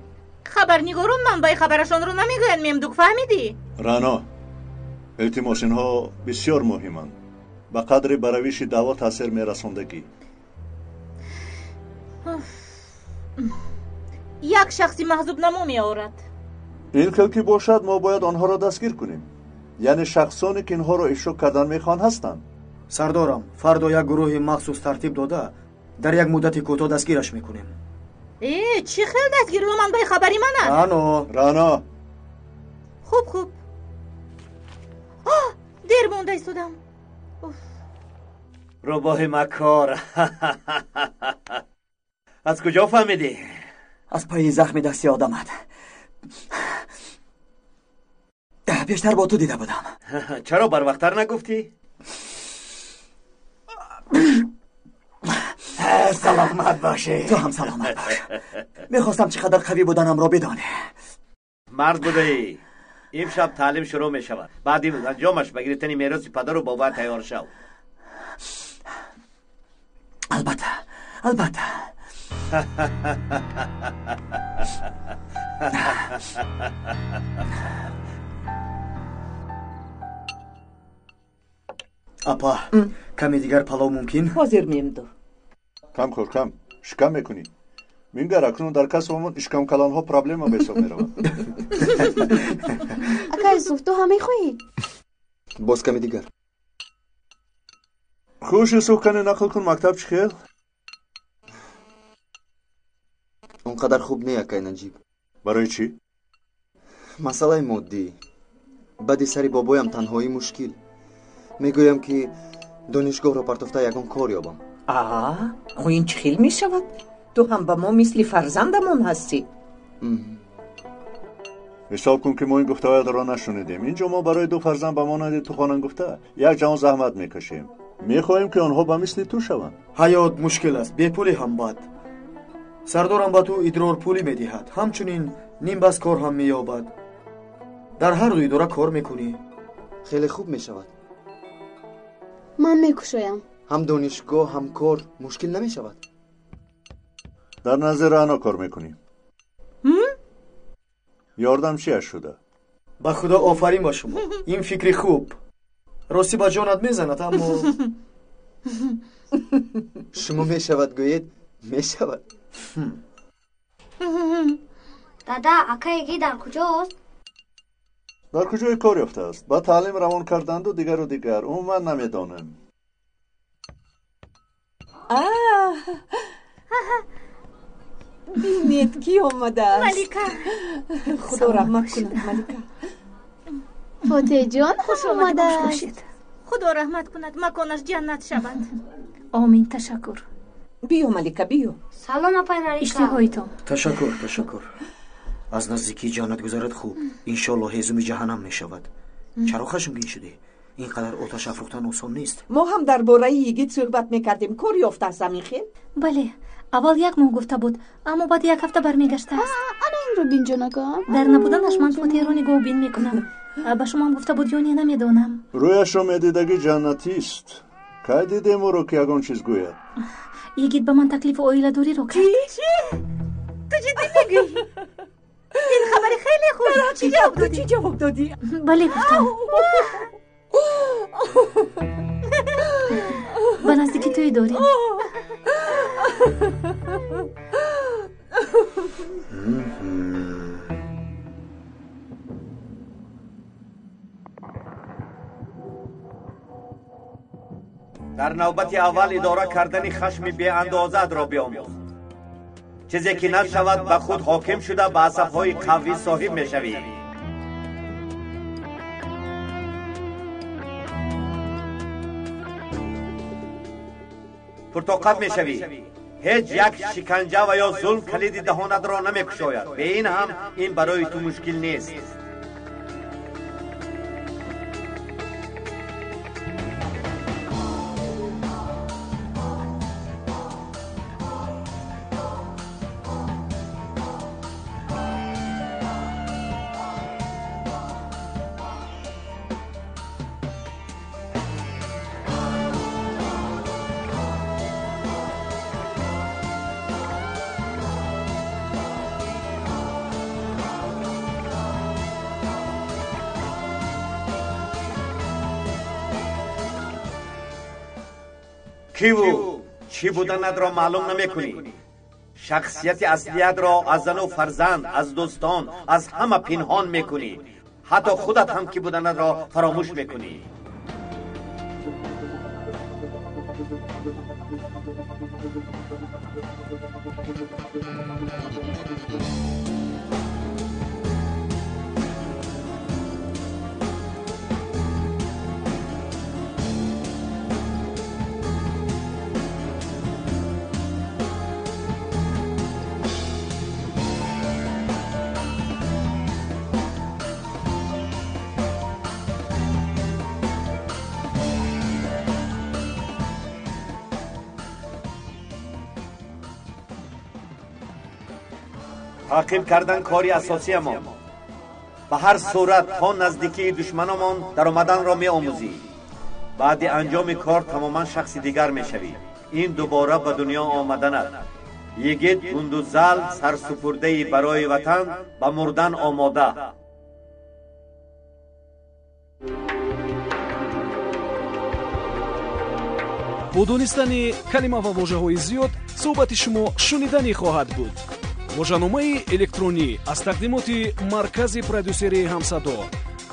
Speaker 3: хабарнигорон манбаи хабарашонро намегӯянд, Мемдук, фаҳмидӣ?
Speaker 10: Рано, илтимос, инҳо бисёр муҳиманд. Ба қадри ба равиши даъво таъсир мерасондагӣ.
Speaker 3: Як шахси маҳзубнамо меорад.
Speaker 10: Ин хел ки бошад, мо бояд онҳоро дастгир кунем. Яъне шахсоне, ки инҳоро ифшо кардан мехоҳанд, ҳастанд.
Speaker 8: Сардорам, фардо як гурӯҳи махсус тартиб дода, дар як муддати кӯтоҳ дастгираш мекунем.
Speaker 3: Э, чӣ хел дастгирӣ? Манбаи хабари ман аст.
Speaker 8: Рано,
Speaker 10: Рано.
Speaker 3: Хуб, хуб. Дер монда истодам.
Speaker 4: Рӯбоҳи макор. Аз куҷо фаҳмидӣ?
Speaker 1: Аз пайи захми дасти одамат. Пештар бо ту дида будам.
Speaker 4: Чаро барвақттар нагуфтӣ?
Speaker 1: Саломат бошӣ. Ту ҳам саломат бош. Мехостам чӣ қадар қавӣ буданамро бидонӣ.
Speaker 4: Мард будаӣ. Имшаб таълим шурӯъ мешавад. Баъди анҷомаш ба гирифтани мероси падару бобоят тайёр шав.
Speaker 1: Албатта, албатта.
Speaker 8: Апа, каме дигар палов мумкин?
Speaker 12: Ҳозир, Мемду.
Speaker 10: Кам хӯр, кам. Шикам мекунӣ. Мингар, акнун дар касбамон ишкамкалонҳо проблема ба ҳисоб мераванд.
Speaker 13: Ака Юсуф, ту ҳам мехоҳӣ?
Speaker 8: Боз каме дигар.
Speaker 10: Хуш, Юсуф, кане нақл кун, мактаб чӣ хел?
Speaker 14: Он қадар хуб не, акай Наҷиб.
Speaker 10: Барои чӣ?
Speaker 14: Масъалаи моддӣ. Баъди сари бобоям танҳоӣ мушкил. Мегӯям, ки донишгоҳро партофта ягон кор ёбам.
Speaker 12: Аа, хо ин чӣ хел мешавад? Ту ҳам ба мо мисли фарзандамон ҳастӣ.
Speaker 10: Ҳисоб кун, ки мо ин гуфтаҳоятро нашунидем. Ин ҷо мо барои ду фарзанд ба монанди ту хонанд гуфта як ҷаҳон заҳмат мекашем. Мехоҳем, ки онҳо ба мисли ту шаванд.
Speaker 8: Ҳаёт мушкил аст, бепулӣ ҳам бад. Сардорам ба ту идрорпулӣ медиҳад, ҳамчунин нимбас кор ҳам меёбад. Дар ҳар ду идора кор мекунӣ.
Speaker 14: Хеле хуб мешавад.
Speaker 13: Ман мекушоям.
Speaker 14: Ҳам донишгоҳ, ҳам кор мушкил намешавад.
Speaker 10: Дар назди Рано кор мекунӣ. Ёрдам чиаш шуда?
Speaker 8: Ба худо офарин ба шумо. Ин фикри хуб. Ростӣ ба ҷонат мезанад, аммо
Speaker 14: шумо мешавад гӯед, мешавад.
Speaker 13: Дада, акаи ги дар куҷост?
Speaker 10: Дар куҷои кор ёфтааст? Ба таълим равон карданду дигару дигар. Умуман намедонем.
Speaker 12: Бинед, ки омадааст.
Speaker 3: Малика.
Speaker 12: Худо раҳмат кунад, Малика.
Speaker 13: Фотеҳҷон хуш омадааст.
Speaker 3: Худо раҳмат кунад, маконаш ҷаннат шавад.
Speaker 15: Омин, ташаккур.
Speaker 12: Биё, Малика, биё.
Speaker 13: Салом, апай Малика.
Speaker 15: Иштиҳоитон.
Speaker 8: Ташаккур, ташаккур. Аз наздикии ҷаннат гузарад хуб. Иншоллоҳ ҳезуми ҷаҳаннам мешавад. Чаро хашмгин шудӣ? Ин қадар оташ афрӯхтан осон нест.
Speaker 12: Мо ҳам дар бораи йигит суҳбат мекардем. Кор ёфтааст ҳамин хел?
Speaker 15: Бале, аввал як моҳ гуфта буд, аммо баъд як ҳафта бармегаштааст.
Speaker 13: Ана инро бин, ҷонакам.
Speaker 15: Дар набуданаш ман Фотеҳро нигоҳубин мекунам. Ба шумоам гуфта буд ё не, намедонам.
Speaker 10: Рӯяшро медидагӣ ҷаннатист. Кай дидем ӯро, ки ягон чиз гӯяд?
Speaker 15: Йигит ба ман таклифи оиладориро кард.
Speaker 3: Чӣ? Ту ҷиддӣ мегӯӣ? Ин хабари хеле хуб.
Speaker 12: Чӣ ҷавоб додӣ? Чӣ ҷавоб додӣ?
Speaker 15: Бале, гуфтам. Ба наздикӣ тӯй дорем.
Speaker 4: Дар навбати аввал идора кардани хашми беандозаатро биомӯз. Чизе ки нашавад, ба худ ҳоким шуда, ба асабҳои қавӣ соҳиб мешавӣ. Пуртоқат мешавӣ. Ҳеҷ як шиканҷа ва ё зулм калиди даҳонатро намекушояд. Бе ин ҳам ин барои ту мушкил нест. Киву чӣ буданатро маълум намекунӣ. Шахсияти аслиятро аз зану фарзанд, аз дӯстон, аз ҳама пинҳон мекунӣ. Ҳатто худат ҳам ки буданатро фаромӯш мекунӣ. Таъқиб кардан кори асосиямон. Ба ҳар сурат то наздикии душманомон даромаданро меомӯзӣ. Баъди анҷоми кор тамоман шахси дигар мешавӣ. Ин дубора ба дунё омаданат. Йигит гундузал сарсупурдаи барои ватан ба мурдан омода.
Speaker 16: Бо донистани калима ва вожаҳои зиёд суҳбати шумо шуниданӣ хоҳад буд. Вожаномаи электронӣ аз тақдимоти маркази продюсерии Ҳамсадо.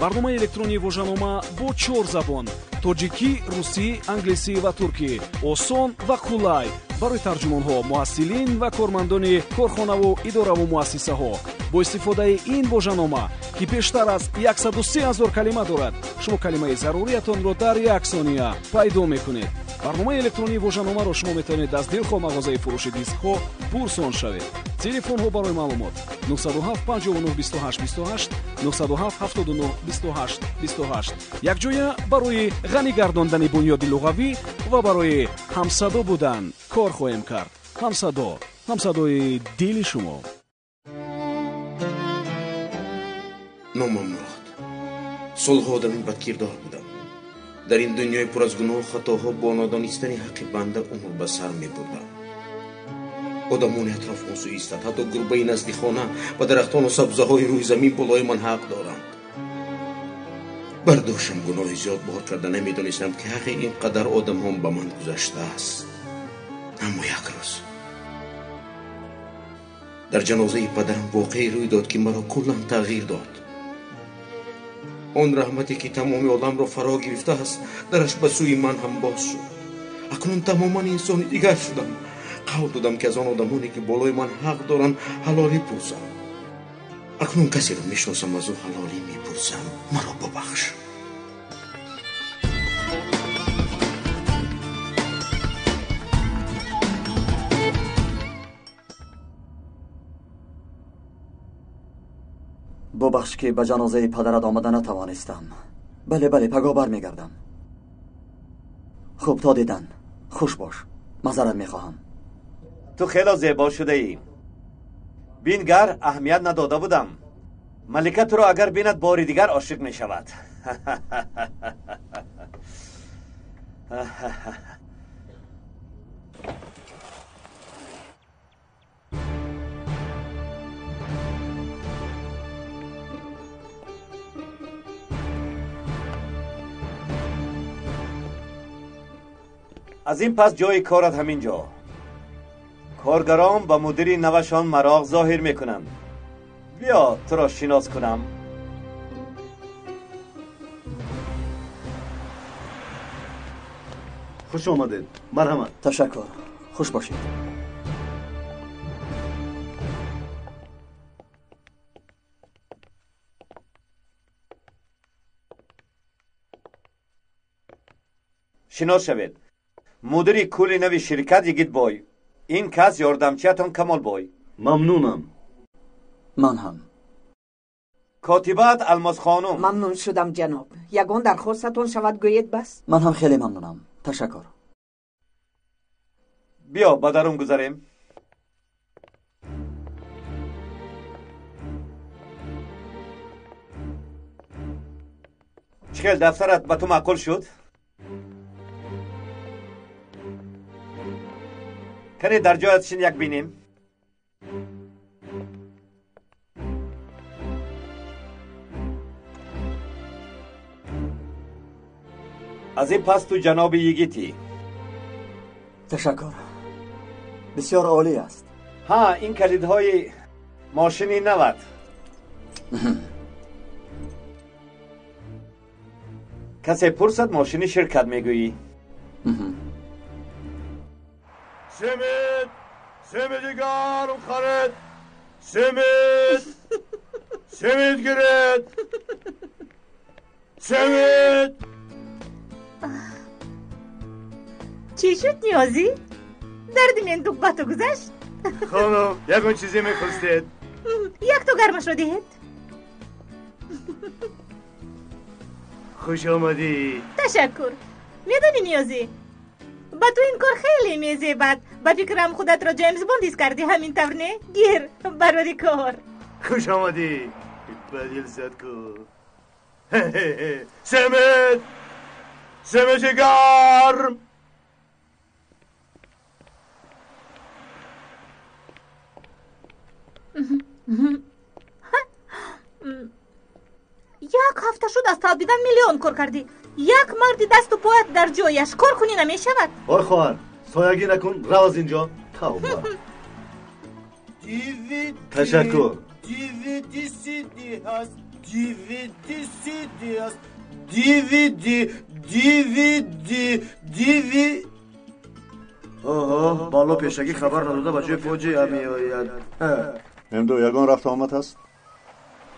Speaker 16: Барномаи электронии вожанома бо 4 забон: тоҷикӣ, русӣ, англисӣ ва туркӣ. Осон ва қулай барои тарҷумонҳо, муҳассилин ва кормандони корхонаву идораву муассисаҳо. Бо истифодаи ин вожанома, ки бештар аз 103 000 калима дорад, шумо калимаи заруриятонро дар як сония пайдо мекунед. Барномаи электронии вожаномаро шумо метавонед аз дилхоҳ мағозаи фурӯши дискҳо пурсон шавед. Телефонҳо барои маълумот 907 59 28 28, 907 79 28 28. Якҷоя барои ғанӣ гардондани бунёди луғавӣ ва барои ҳамсадо будан кор хоҳем кард. Ҳамсадо, ҳамсадои дили шумо.
Speaker 17: Номам Мурод. Солҳо одами бадкирдор будам. Дар ин дунёи пур аз гуноҳу хатоҳо бо нодонистани ҳаққи банда умр ба сар мебурдам. Одамони атроф осӯистанд, ҳатто гурбаи назди хона ва дарахтону сабзаҳои рӯи замин болои ман ҳақ доранд. Бар дӯшам гуноҳи зиёд бор карда намедонистам, ки ҳаққи ин қадар одамҳом ба ман гузаштааст. Аммо як рӯз дар ҷанозаи падарам воқее рӯй дод, ки маро куллан тағйир дод. Он раҳмате, ки тамоми оламро фаро гирифтааст, дараш ба сӯи ман ҳам боз шуд. Акнун тамоман инсони дигар шудам. Қавл додам, ки аз он одамоне, ки болои ман ҳақ доранд, ҳалолӣ пурсам. Акнун касеро мешиносам, аз ӯ ҳалолӣ мепурсам. Маро бубахш.
Speaker 1: Бубахш, ки ба ҷанозаи падарат омада натавонистам. Бале, бале, пагоҳ бармегардам. Хуб, то дидан. Хуш бош. Маъзарат мехоҳам.
Speaker 4: Ту хело зебо шудаӣ. Бингар, аҳамият надода будам. Малика туро агар бинад, бори дигар ошиқ мешавад. Аз ин пас ҷои корат ҳамин ҷо. Коргарон ба мудири навашон мароқ зоҳир мекунанд. Биё туро шинос кунам.
Speaker 5: Хуш омадед. Марҳамат.
Speaker 1: Ташаккур. Хуш бошед.
Speaker 4: Шинос шавед. Мудири кулли нави ширкат Йигитбой. Ин кас ёрдамчиятон Камолбой.
Speaker 5: Мамнунам.
Speaker 1: Ман ҳам.
Speaker 4: Котибаат Алмосхонум.
Speaker 12: Мамнун шудам, ҷаноб. Ягон дархостатон шавад, гӯед бас.
Speaker 1: Ман ҳам хеле мамнунам. Ташаккур.
Speaker 4: Биё ба дарун гузарем. Чӣ хел дафтарат ба ту маъқул шуд? Кане дар ҷоят шин, як бинем. Аз ин пас ту ҷаноби Йигитӣ.
Speaker 1: Ташаккур. Бисёр олӣ аст.
Speaker 4: Ҳа, ин калидҳои мошини нават. Касе пурсад, мошини ширкат мегӯӣ.
Speaker 18: Семид! Семиди гарм харед! Семид! Семид гиред! Семид!
Speaker 3: Чӣ шуд, Ниёзӣ? Дарди мендук ба ту гузашт?
Speaker 18: Хонум, ягон чизе мехостед?
Speaker 3: Якто гармашро диҳед.
Speaker 18: Хуш омадӣ.
Speaker 3: Ташаккур. Медонӣ, Ниёзӣ, ба ту ин кор хеле мезебад. Ба фикрам, худатро Ҷеймс Бонд ҳис кардӣ, ҳамин тавр не? Гир, барори кор.
Speaker 18: Хуш омадӣ. Ба дил зад ку. Семид! Семиди гарм!
Speaker 3: Як ҳафта шуд, аз талбидан миллион кор кардӣ. Як марди дасту поят дар ҷояш кор кунӣ намешавад.
Speaker 5: Ой хоҳар, соягӣ накун, рав аз инҷо. Тавба. Ташаккур.
Speaker 18: DVD CD ҳаст, DVD CD ҳаст, DVD, DVD, DV.
Speaker 8: Оҳо, бало пешакӣ хабар надода ба ҷои фоҷиа меояд.
Speaker 10: Эмду ягон рафту омад ҳаст?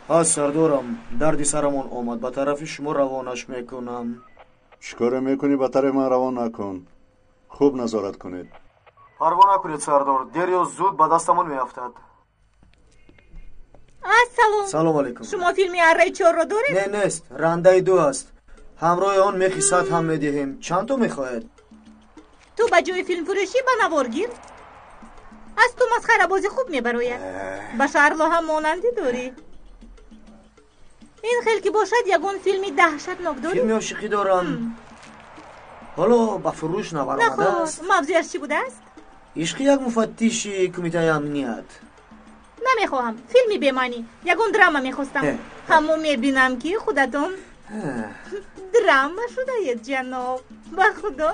Speaker 8: Ҳаст, сардорам. Дарди сарамон омад. Ба тарафи шумо равонаш мекунам.
Speaker 10: Чӣ коре мекунӣ, ба тарафи ман равон накун. Хуб назорат кунед.
Speaker 8: Парво накунед, сардор. Дер ё зуд ба дастамон меафтад.
Speaker 3: Ассалом.
Speaker 8: Салом алейкум.
Speaker 3: Шумо филми Арраи чорро доред?
Speaker 8: Не, нест. Рандаи ду аст. Ҳамроҳи он мехи сад ҳам медиҳем. Чанд то мехоҳед?
Speaker 3: Ту ба ҷои филмфурӯшӣ ба навор гир. Аз ту масхарабозӣ хуб мебарояд. Ба Шарло ҳам монандӣ дорӣ. Ин хел ки бошад, ягон филми даҳшатнок дорӣ?
Speaker 8: Филми ошиқӣ дорам. Ҳоло ба фурӯш набаромадааст.
Speaker 3: Наход, мавзӯяш чӣ будааст?
Speaker 8: Ишқи як муфаттиши кумитаи амният.
Speaker 3: Намехоҳам. Филми бемаънӣ. Ягон драма мехостам. Ҳамо мебинам, ки худатон драма шудаед, ҷаноб. Ба худо.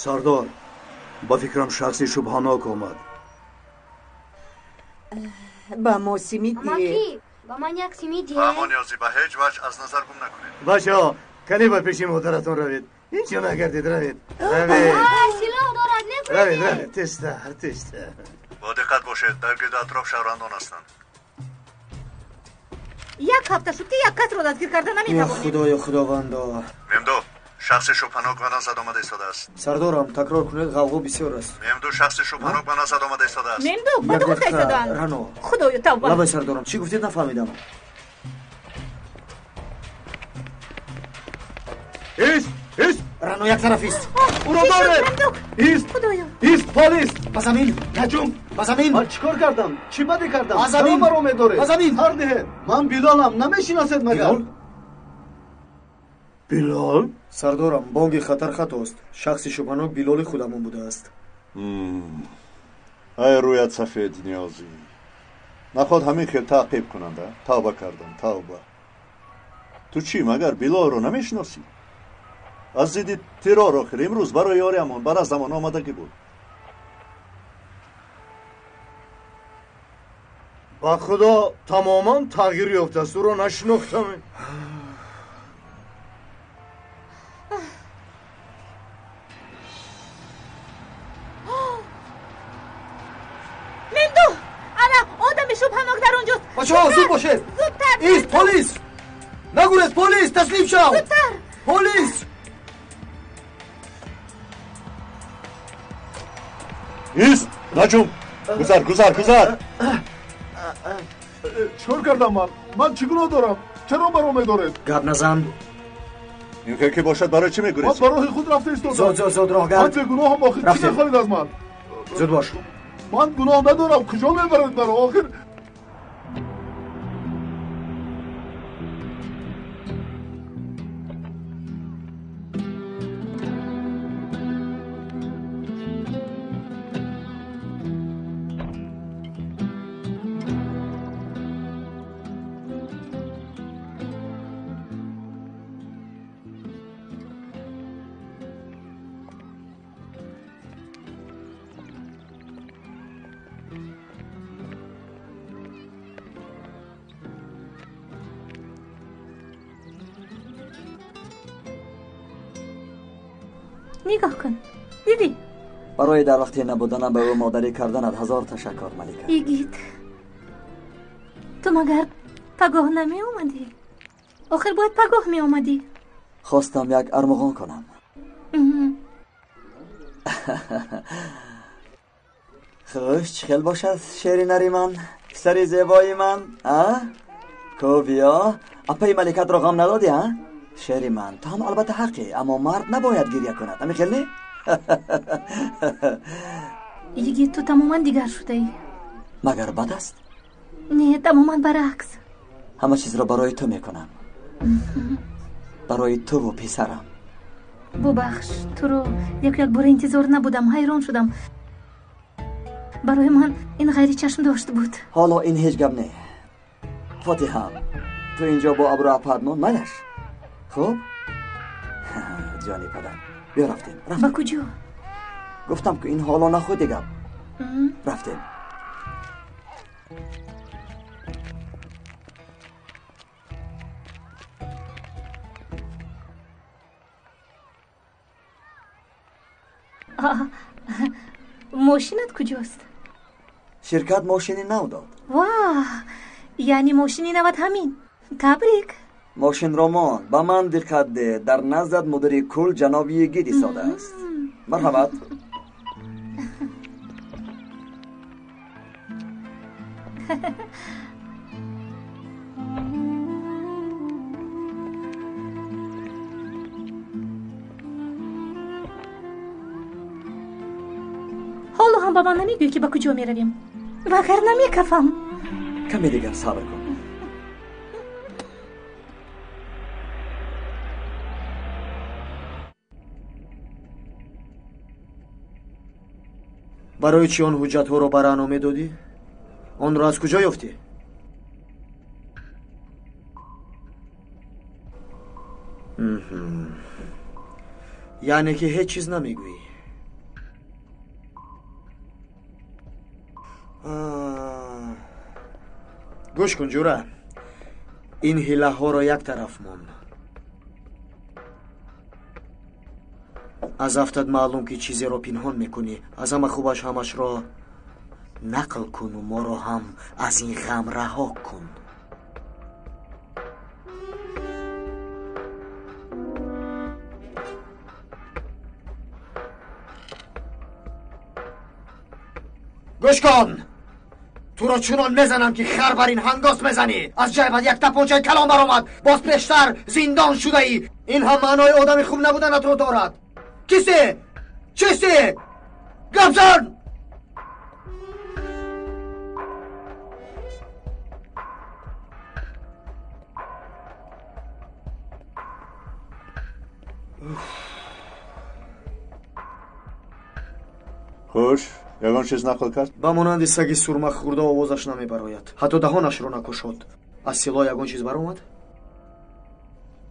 Speaker 11: Сардор, ба фикрам шахси шубҳанок омад.
Speaker 12: Ба мо симид диҳед.
Speaker 13: Ба ман як сими диҳед.
Speaker 10: Фаҳмо Ниёзӣ, ба ҳеҷ ваҷҳ аз назар гум накунед.
Speaker 18: Бачаҳо, кане ба пеши модаратон равед. Инҷо нагардед, равед. Равед.
Speaker 13: Силоҳ дорад, нагурезед.
Speaker 18: Равед, равед, тезтар, тезтар.
Speaker 10: Бо диққат бошед, дар гирду атроф шаҳрвандон ҳастанд.
Speaker 3: Як ҳафта шуд, ки як касро дастгир карда наметавонем.
Speaker 8: Худоё, худовандо.
Speaker 10: Мемду, шахси шубҳанок ба назд омада истодааст.
Speaker 8: Сардорам, такрор кунед, ғавғо бисёр аст.
Speaker 10: Мемду, шахси шубҳанок ба назд омада истодааст.
Speaker 3: Мемду, ба ту гуфта истодаанд.
Speaker 8: Рано.
Speaker 3: Худоё, тавба.
Speaker 8: Лабай сардорам, чӣ гуфтед, нафаҳмидам.
Speaker 5: Ист, ист.
Speaker 8: Рано, як тараф ист.
Speaker 5: Ӯро доред. Ист.
Speaker 3: Худоё.
Speaker 5: Ист, полис.
Speaker 8: Ба замин.
Speaker 5: Наҷум.
Speaker 8: Ба замин.
Speaker 5: Ман чӣ кор кардам? Чӣ бадӣ кардам?
Speaker 8: Ба замин.
Speaker 5: Чаро маро медоред?
Speaker 8: Ба замин.
Speaker 5: Сар диҳед. Ман Билолам, намешиносед магар?
Speaker 8: Билол?
Speaker 5: Билол?
Speaker 8: Сардорам, бонги хатар хатост. Шахси шубҳанок Билоли худамон будааст.
Speaker 10: Ай рӯят сафед, Ниёзӣ. Наход ҳамин хел таъқиб кунанд, а? Тавба кардам, тавба. Ту чӣ, магар Билолро намешиносӣ? Аз зидди террор охир имрӯз барои ёриамон ба наздамон омадагӣ буд.
Speaker 18: Ба худо, тамоман тағйир ёфтааст, ӯро нашинохтам.
Speaker 3: Мемду, ана одами шубҳанок дар он ҷост.
Speaker 8: Бачаҳо, зуд бошед.
Speaker 3: Зудтар.
Speaker 8: Ист, полис. Нагурез, полис, таслим шав.
Speaker 3: Зудтар.
Speaker 8: Полис.
Speaker 10: Ист, наҷум. Гузар, гузар, гузар.
Speaker 5: Чӣ кор кардам ман? Ман чӣ гуноҳ дорам? Чаро маро медоред?
Speaker 8: Гап назан.
Speaker 10: Ин хел ки бошад, барои чӣ мегурезӣ?
Speaker 5: Ман ба роҳи худ рафта истодам.
Speaker 8: Зуд, зуд, зуд, роҳ гард.
Speaker 5: Ман бегуноҳам, охир чӣ мехоҳед аз ман?
Speaker 8: Зуд бош.
Speaker 5: Ман гуноҳ надорам. Куҷо мебаред маро охир?
Speaker 15: Нигоҳ кун, дидӣ?
Speaker 1: Барои дар вақти набуданам ба ӯ модарӣ карданат ҳазор ташаккур, Малика.
Speaker 15: Игит, ту магар пагоҳ намеомадӣ? Охир бояд пагоҳ меомадӣ.
Speaker 1: Хостам як армуғон кунам. Хуш, чӣ хел бошад шери нари ман, писари зебои ман, а? Ко биё, апаи маликатро ғам надодӣ, а? Шери ман, ту ҳам албатта ҳаққӣ, аммо мард набояд гиря кунад. Ами хел не?
Speaker 15: Йигит, ту тамоман дигар шудаӣ.
Speaker 1: Магар бад аст?
Speaker 15: Не, тамоман баръакс.
Speaker 1: Ҳама чизро барои ту мекунам. Барои туву писарам.
Speaker 15: Бубахш, туро яку якбора интизор набудам, ҳайрон шудам. Барои ман ин ғайричашмдошт буд.
Speaker 1: Ҳоло ин ҳеҷ гап не. Фотиҳам, ту инҷо бо абру апад мон майлаш. Хуб? Ҷони падар, биё рафтем.
Speaker 15: Ба куҷо?
Speaker 1: Гуфтам ки ин ҳоло нахуди гап. Рафтем.
Speaker 15: Мошинат куҷост?
Speaker 1: Ширкат мошини нав дод.
Speaker 15: Ва, яъне мошини нават ҳамин. Табрик.
Speaker 1: Мошинро мон, ба ман диққат деҳ. Дар наздат мудири кул ҷаноби Йигит истодааст. Марҳамат.
Speaker 15: Ҳоло ҳам ба ман намегӯӣ, ки ба куҷо меравем, вагарна мекафам.
Speaker 1: Каме дигар сабр кун.
Speaker 8: Барои чӣ он ҳуҷҷатҳоро ба Рано медодӣ? Онро аз куҷо ёфтӣ? Яъне ки ҳеҷ чиз намегӯӣ. Гӯш кун, ҷура. Ин ҳилаҳоро як тараф мон. Аз афтат маълум ки чизеро пинҳон мекунӣ. Аз ҳама хубаш ҳамашро нақл куну моро ҳам аз ин ғам раҳо кун. Гӯш кун! Туро чунон мезанам ки хар бар ин ҳангос мезанӣ. Аз ҷайбат як тапончаи калон баромад. Боз пештар зиндон шудаӣ. Ин ҳам маънои одами хуб набуданатро дорад. Кисте? Чисте? Гап зан!
Speaker 10: Хуш, ягон чиз нақл кард?
Speaker 8: Ба монанди саги сурма хӯрда овозаш намебарояд. Ҳатто даҳонашро накушод. Аз силоҳ ягон чиз баромад?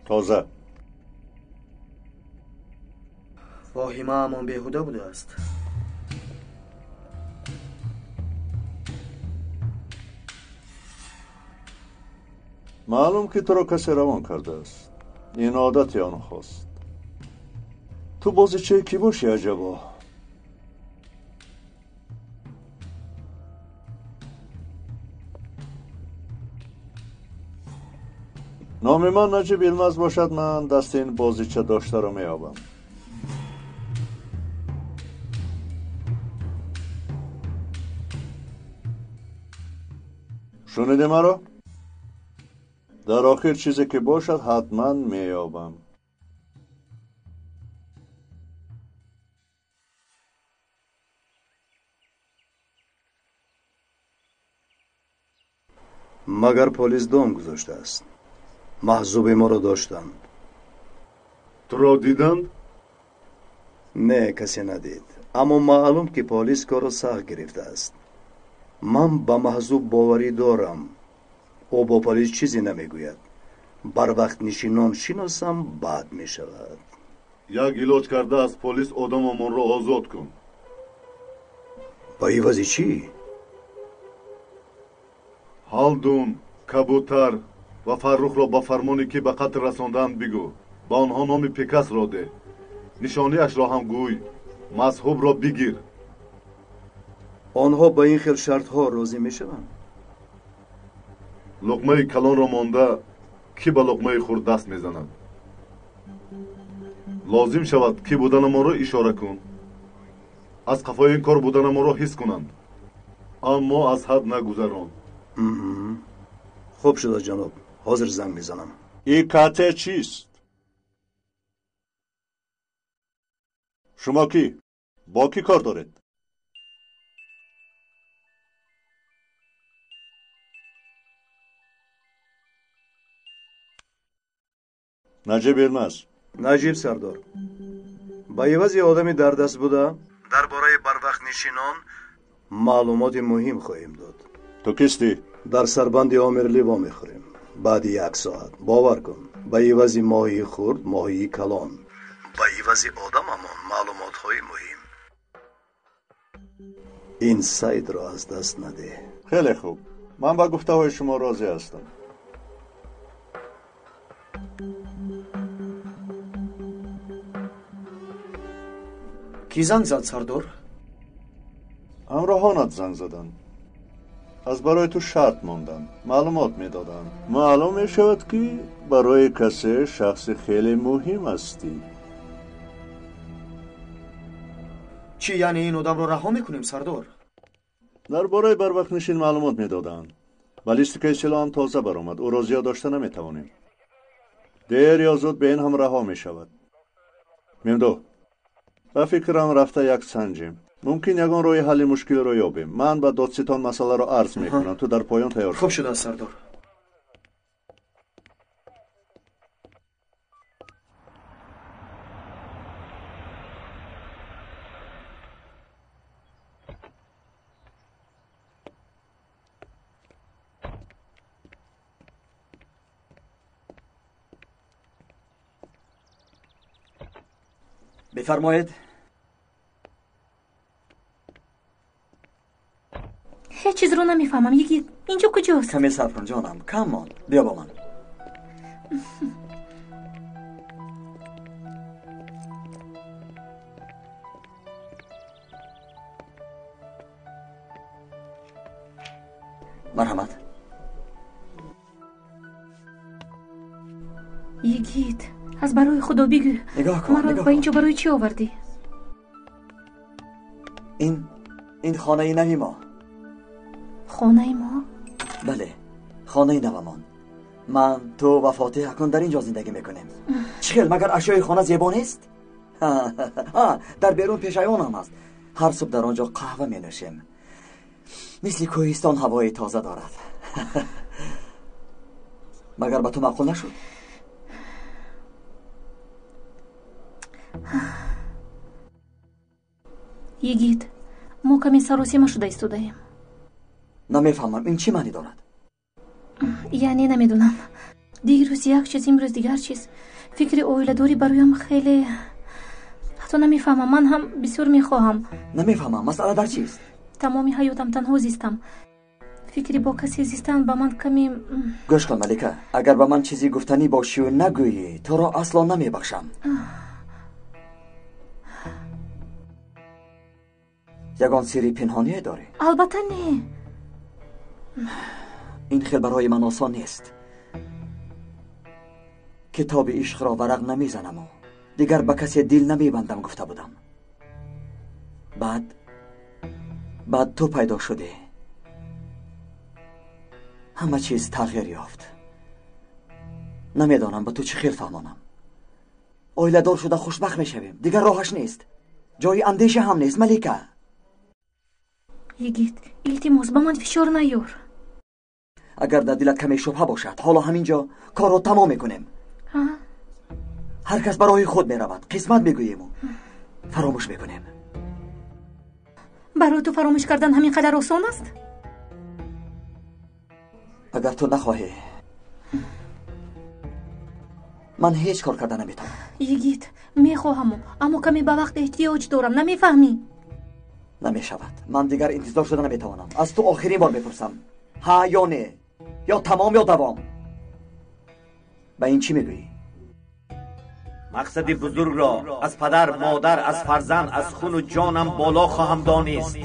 Speaker 10: Тоза.
Speaker 8: Воҳимаамон беҳуда будааст.
Speaker 10: Маълум ки туро касе равон кардааст. Ин одати онҳост. Ту бозичаи кӣ бошӣ аҷабо? Номи ман Наҷиб Илмаз бошад, ман дасти ин бозича доштаро меёбам. Шунидӣ маро? Дар охир чизе ки бошад, ҳатман меёбам.
Speaker 19: Магар полис дом гузоштааст. Маҳзуби моро доштанд.
Speaker 5: Туро диданд?
Speaker 19: Не, касе надид. Аммо маълум ки полис корро сахт гирифтааст. Ман ба маҳзуб боварӣ дорам. Ӯ бо полис чизе намегӯяд. Барвақтнишинон шиносам, бад мешавад.
Speaker 5: Як илоҷ карда аз полис одамамонро озод кун.
Speaker 19: Ба ивази чӣ?
Speaker 5: Ҳалдун, кабутар ва Фаррухро ба фармоне ки ба қатл расондаанд бигӯ. Ба онҳо номи Пикасро деҳ. Нишониашро ҳам гӯй. Мазҳубро бигир.
Speaker 19: Онҳо ба ин хел шартҳо розӣ мешаванд?
Speaker 5: Луқмаи калонро монда кӣ ба луқмаи хурд даст мезанад? Лозим шавад кӣ буданамонро ишора кун. Аз қафои ин кор буданамонро ҳис кунанд. Аммо аз ҳад нагузарон.
Speaker 19: Хуб шуда ҷаноб. Ҳозир занг мезанам.
Speaker 10: ИКТ чист? Шумо кӣ? Бо кӣ кор доред? Наҷиб Илмаз.
Speaker 19: Наҷиб сардор. Ба ивази одами дардаст буда дар бораи барвақтнишинон маълумоти муҳим хоҳем дод.
Speaker 10: Ту кистӣ?
Speaker 19: Дар сарбанди Омирли вомехӯрем. Баъди як соат. Бовар кун, ба ивази моҳии хурд моҳии калон. Ба ивази одамамон маълумотҳои муҳим. Ин сайдро аз даст надеҳ.
Speaker 10: Хеле хуб. Ман ба гуфтаҳои шумо розӣ ҳастам.
Speaker 8: Кӣ занг зад, сардор?
Speaker 10: Ҳамроҳонат занг заданд. Аз барои ту шарт монданд, маълумот медоданд. Маълум мешавад ки барои касе шахси хеле муҳим ҳастӣ.
Speaker 8: Чӣ, яъне ин одамро раҳо мекунем, сардор?
Speaker 10: Дар бораи барвақтнишин маълумот медоданд. Баллистикаи силоҳ ҳам тоза баромад. Ӯро зиёд дошта наметавонем. Дер ё зуд ба ин ҳам раҳо мешавад. Мемдо, ба фикрам рафта як санҷем. Мумкин ягон роҳи ҳалли мушкилро ёбем. Ман ба додситон масъаларо арз мекунам. Ту дар поён тайёр шав.
Speaker 8: Хуб шудааст, сардор.
Speaker 1: Бифармоед.
Speaker 15: Ҳеҷ чизро намефаҳмам, йигит. Инҷо куҷост?
Speaker 1: Каме сабр кун, ҷонам. Кам мон. Биё бо ман. Марҳамат.
Speaker 15: Йигит, аз барои Худо бигӯ.
Speaker 1: Нигоҳ кун,
Speaker 15: маро
Speaker 1: нигоҳ
Speaker 15: ба
Speaker 1: кун.
Speaker 15: инҷо барои чӣ овардӣ?
Speaker 1: Ин хонаи нави мо.
Speaker 15: Хонаи мо?
Speaker 1: Бале, хонаи навамон. Ман, ту ва Фотиҳ акнун дар ин ҷо зиндагӣ мекунем. Чӣ хел, магар ашёи хона зебо нест? Дар берун пешайвон ҳам аст. Ҳар субҳ дар он ҷо қаҳва менӯшем. Мисли кӯҳистон ҳавои тоза дорад. Магар ба ту маъқул нашуд?
Speaker 15: Йигит, мо каме саросема шуда истодаем.
Speaker 1: Намефаҳмам, ин чӣ маънӣ дорад?
Speaker 15: Яъне намедонам. Дирӯз як чиз, имрӯз дигар чиз. Фикри оиладорӣ бароям хеле... ҳатто намефаҳмам, ман ҳам бисёр мехоҳам.
Speaker 1: Намефаҳмам, масъала дар чист?
Speaker 15: Тамоми ҳаётам танҳо зистам. Фикри бо касе зистан ба ман каме...
Speaker 1: Гӯш кун, Малика, агар ба ман чизе гуфтанӣ бошию нагӯӣ, туро асло намебахшам. Ягон сирри пинҳоние дорӣ?
Speaker 15: Албатта не.
Speaker 1: Ин хел барои ман осон нест. Китоби ишқро варақ намезанаму дигар ба касе дил намебандам гуфта будам. Баъд ту пайдо шудӣ. Ҳама чиз тағйир ёфт. Намедонам ба ту чӣ хел фаҳмонам. Оиладор шуда хушбахт мешавем. Дигар роҳаш нест. Ҷои андеша ҳам нест, Малика.
Speaker 15: Йигит, илтимос, ба ман фишор наёр.
Speaker 1: Агар дар дилат каме шубҳа бошад, ҳоло ҳамин ҷо корро тамом мекунем. Ҳар кас ба роҳи худ меравад. Қисмат мегӯему фаромӯш мекунем.
Speaker 15: Барои ту фаромӯш кардан ҳамин қадар осон аст?
Speaker 1: Агар ту нахоҳӣ, ман ҳеҷ кор карда наметавонам.
Speaker 15: Йигит, мехоҳаму, аммо каме ба вақт эҳтиёҷ дорам, намефаҳмӣ?
Speaker 1: Намешавад. Ман дигар интизор шуда наметавонам. Аз ту охирин бор мепурсам. Ҳа ё не? Ё тамом ё давом. Ба ин чӣ мегӯӣ?
Speaker 4: Мақсади бузургро аз падар, модар, аз фарзанд, аз хуну ҷонам боло хоҳам донист.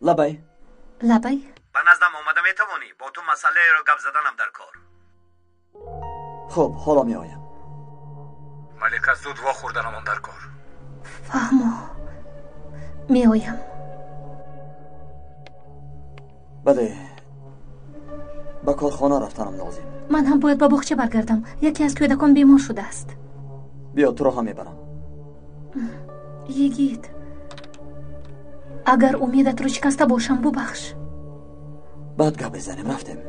Speaker 1: Лабай.
Speaker 15: Лабай?
Speaker 4: Ба наздам омада метавонӣ? Бо ту масъалаеро гап заданам дар кор.
Speaker 1: Хуб, ҳоло меоям.
Speaker 2: Малика, зуд вохӯрданамон дар кор.
Speaker 15: Фаҳмо, меоям.
Speaker 1: Бале, ба корхона рафтанам лозим.
Speaker 15: Ман ҳам бояд ба боғча баргардам. Яке аз кӯдакон бемор шудааст.
Speaker 1: Биё, туро ҳам мебарам.
Speaker 15: Йигит, агар умедатро шикаста бошам, бубахш.
Speaker 1: Баъд гап мезанем, рафтем.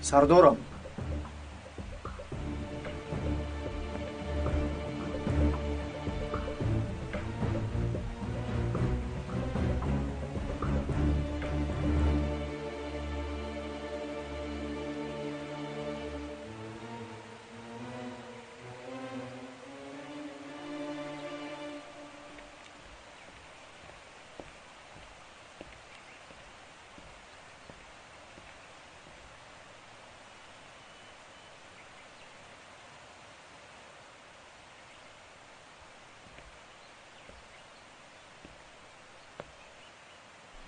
Speaker 8: Сардорам.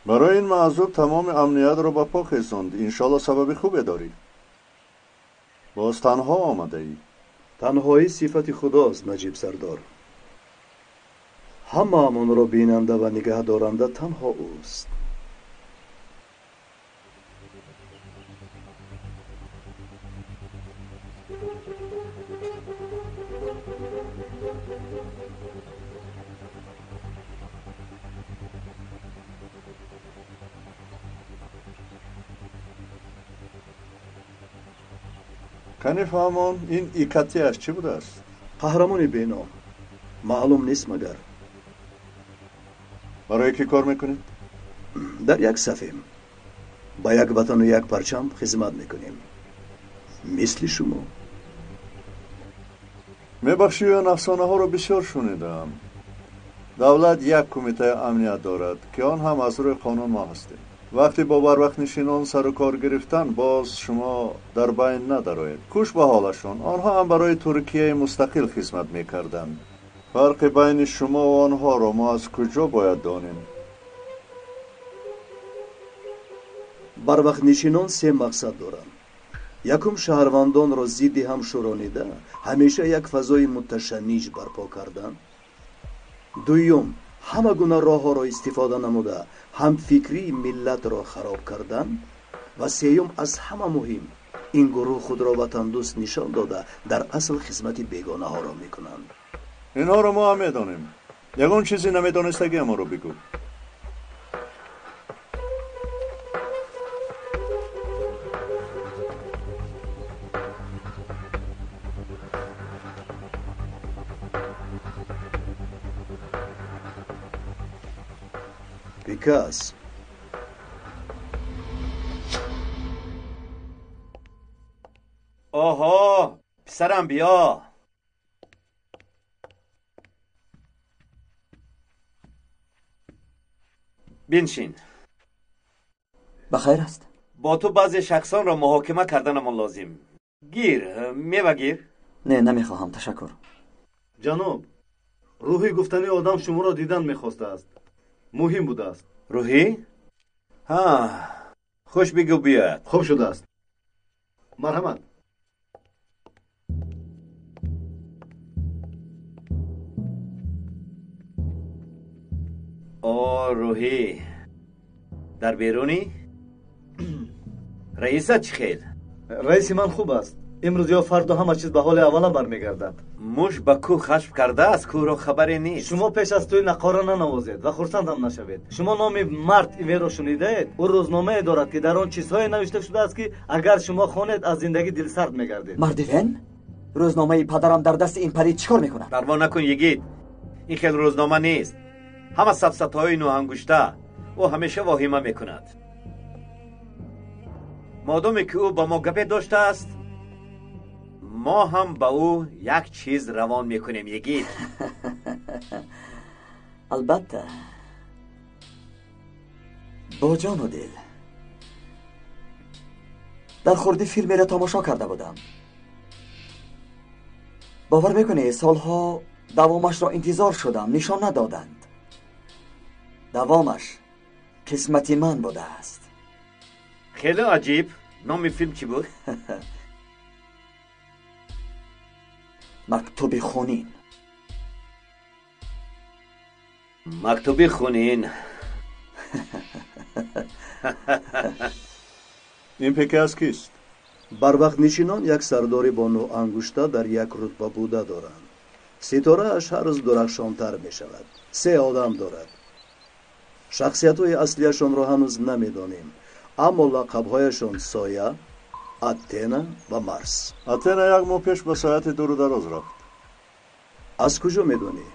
Speaker 10: Барои ин маъзуб тамоми амниятро ба по хезонд. Иншоалло сабаби хубе дорӣ. Боз танҳо омадаӣ.
Speaker 19: Танҳоӣ сифати худост, Наҷиб сардор. Ҳамаамонро бинанда ва нигаҳдоранда танҳо ӯст.
Speaker 10: Кани фаҳмон, ин икатиаш чӣ будааст?
Speaker 19: Қаҳрамони беном. Маълум нест магар.
Speaker 10: Барои кӣ кор мекунед?
Speaker 19: Дар як сафем. Ба як ватану як парчам хизмат мекунем. Мисли шумо.
Speaker 10: Мебахшӣ, ин афсонаҳоро бисёр шунидам. Давлат як кумитаи амният дорад, ки он ҳам аз рӯи қонун мо ҳастем. Вақте бо барвақтнишинон сару кор гирифтан, боз шумо дар байн надароед. Кӯш ба ҳолашон, онҳо ҳам барои Туркияи мустақил хизмат мекарданд. Фарқи байни шумо ва онҳоро мо аз куҷо бояд донем?
Speaker 19: Барвақтнишинон се мақсад доранд. Якум, шаҳрвандонро зидди ҳам шӯронида, ҳамеша як фазои муташанниҷ барпо кардан. Дуюм, ҳама гуна роҳҳоро истифода намуда, ҳамфикрии миллатро хароб кардан. Ва сеюм, аз ҳама муҳим, ин гурӯҳ худро ватандӯст нишон дода, дар асл хизмати бегонаҳоро мекунанд.
Speaker 10: Инҳоро мо ҳам медонем. Ягон чизе намедонистагиамонро бигӯ.
Speaker 19: Because
Speaker 4: оҳо, писарам биё. Биншин.
Speaker 1: Ба хайр аст?
Speaker 4: Бо ту баъзе шахсонро муҳокима карданамон лозим. Гир, мева гир.
Speaker 1: Не, намехоҳам, ташаккур.
Speaker 5: Ҷаноб, рӯҳи гуфтани одам шуморо дидан мехостааст. Муҳим будааст.
Speaker 4: Рӯҳӣ? Ҳа, хуш бигӯ биёяд.
Speaker 5: Хуб шудааст. Марҳамат.
Speaker 4: О, рӯҳӣ, дар берунӣ? Раисат чӣ хел?
Speaker 5: Раиси ман хуб аст. Имрӯз ё фардо ҳама чиз ба ҳоли аввала бармегардад.
Speaker 4: Муш ба кӯҳ хашм кардааст, кӯҳро хабаре нест.
Speaker 5: Шумо пеш аз тӯй нақора нанавозед ва хурсанд ҳам нашавед. Шумо номи Март Иверо шунидаед? Ӯ рӯзномае дорад, ки дар он чизҳое навишта шудааст, ки агар шумо хонед, аз зиндагӣ дилсард мегардед.
Speaker 1: Марди Вен? Рӯзномаи падарам дар дасти ин палид чӣ кор мекунад?
Speaker 4: Парво накун, йигит. Ин хел рӯзнома нест. Ҳама сафсатаҳои нӯҳангушта. Ӯ ҳамеша воҳима мекунад. Модоме ки ӯ ба мо гапе доштааст, мо ҳам ба ӯ як чиз равон мекунем, йигит.
Speaker 1: Албатта, бо ҷону дил. Дар хурдӣ филмеро тамошо карда будам. Бовар мекунӣ, солҳо давомашро интизор шудам, нишон надоданд. Давомаш қисмати ман будааст.
Speaker 4: Хеле аҷиб. Номи филм чӣ буд?
Speaker 1: Мактуби хунин.
Speaker 4: Мактуби хунин.
Speaker 10: Ин пеки аз кист?
Speaker 19: Барвақтнишинон як сардори бо нӯҳангушта дар як рутба буда доранд. Ситорааш ҳар рӯз дурахшонтар мешавад. Се одам дорад. Шахсиятҳои аслияшонро ҳанӯз намедонем, аммо лақабҳояшон Соя, Атена ва Марс.
Speaker 10: Атена як моҳ пеш ба соати дуру дароз рафт.
Speaker 19: Аз куҷо медонӣ?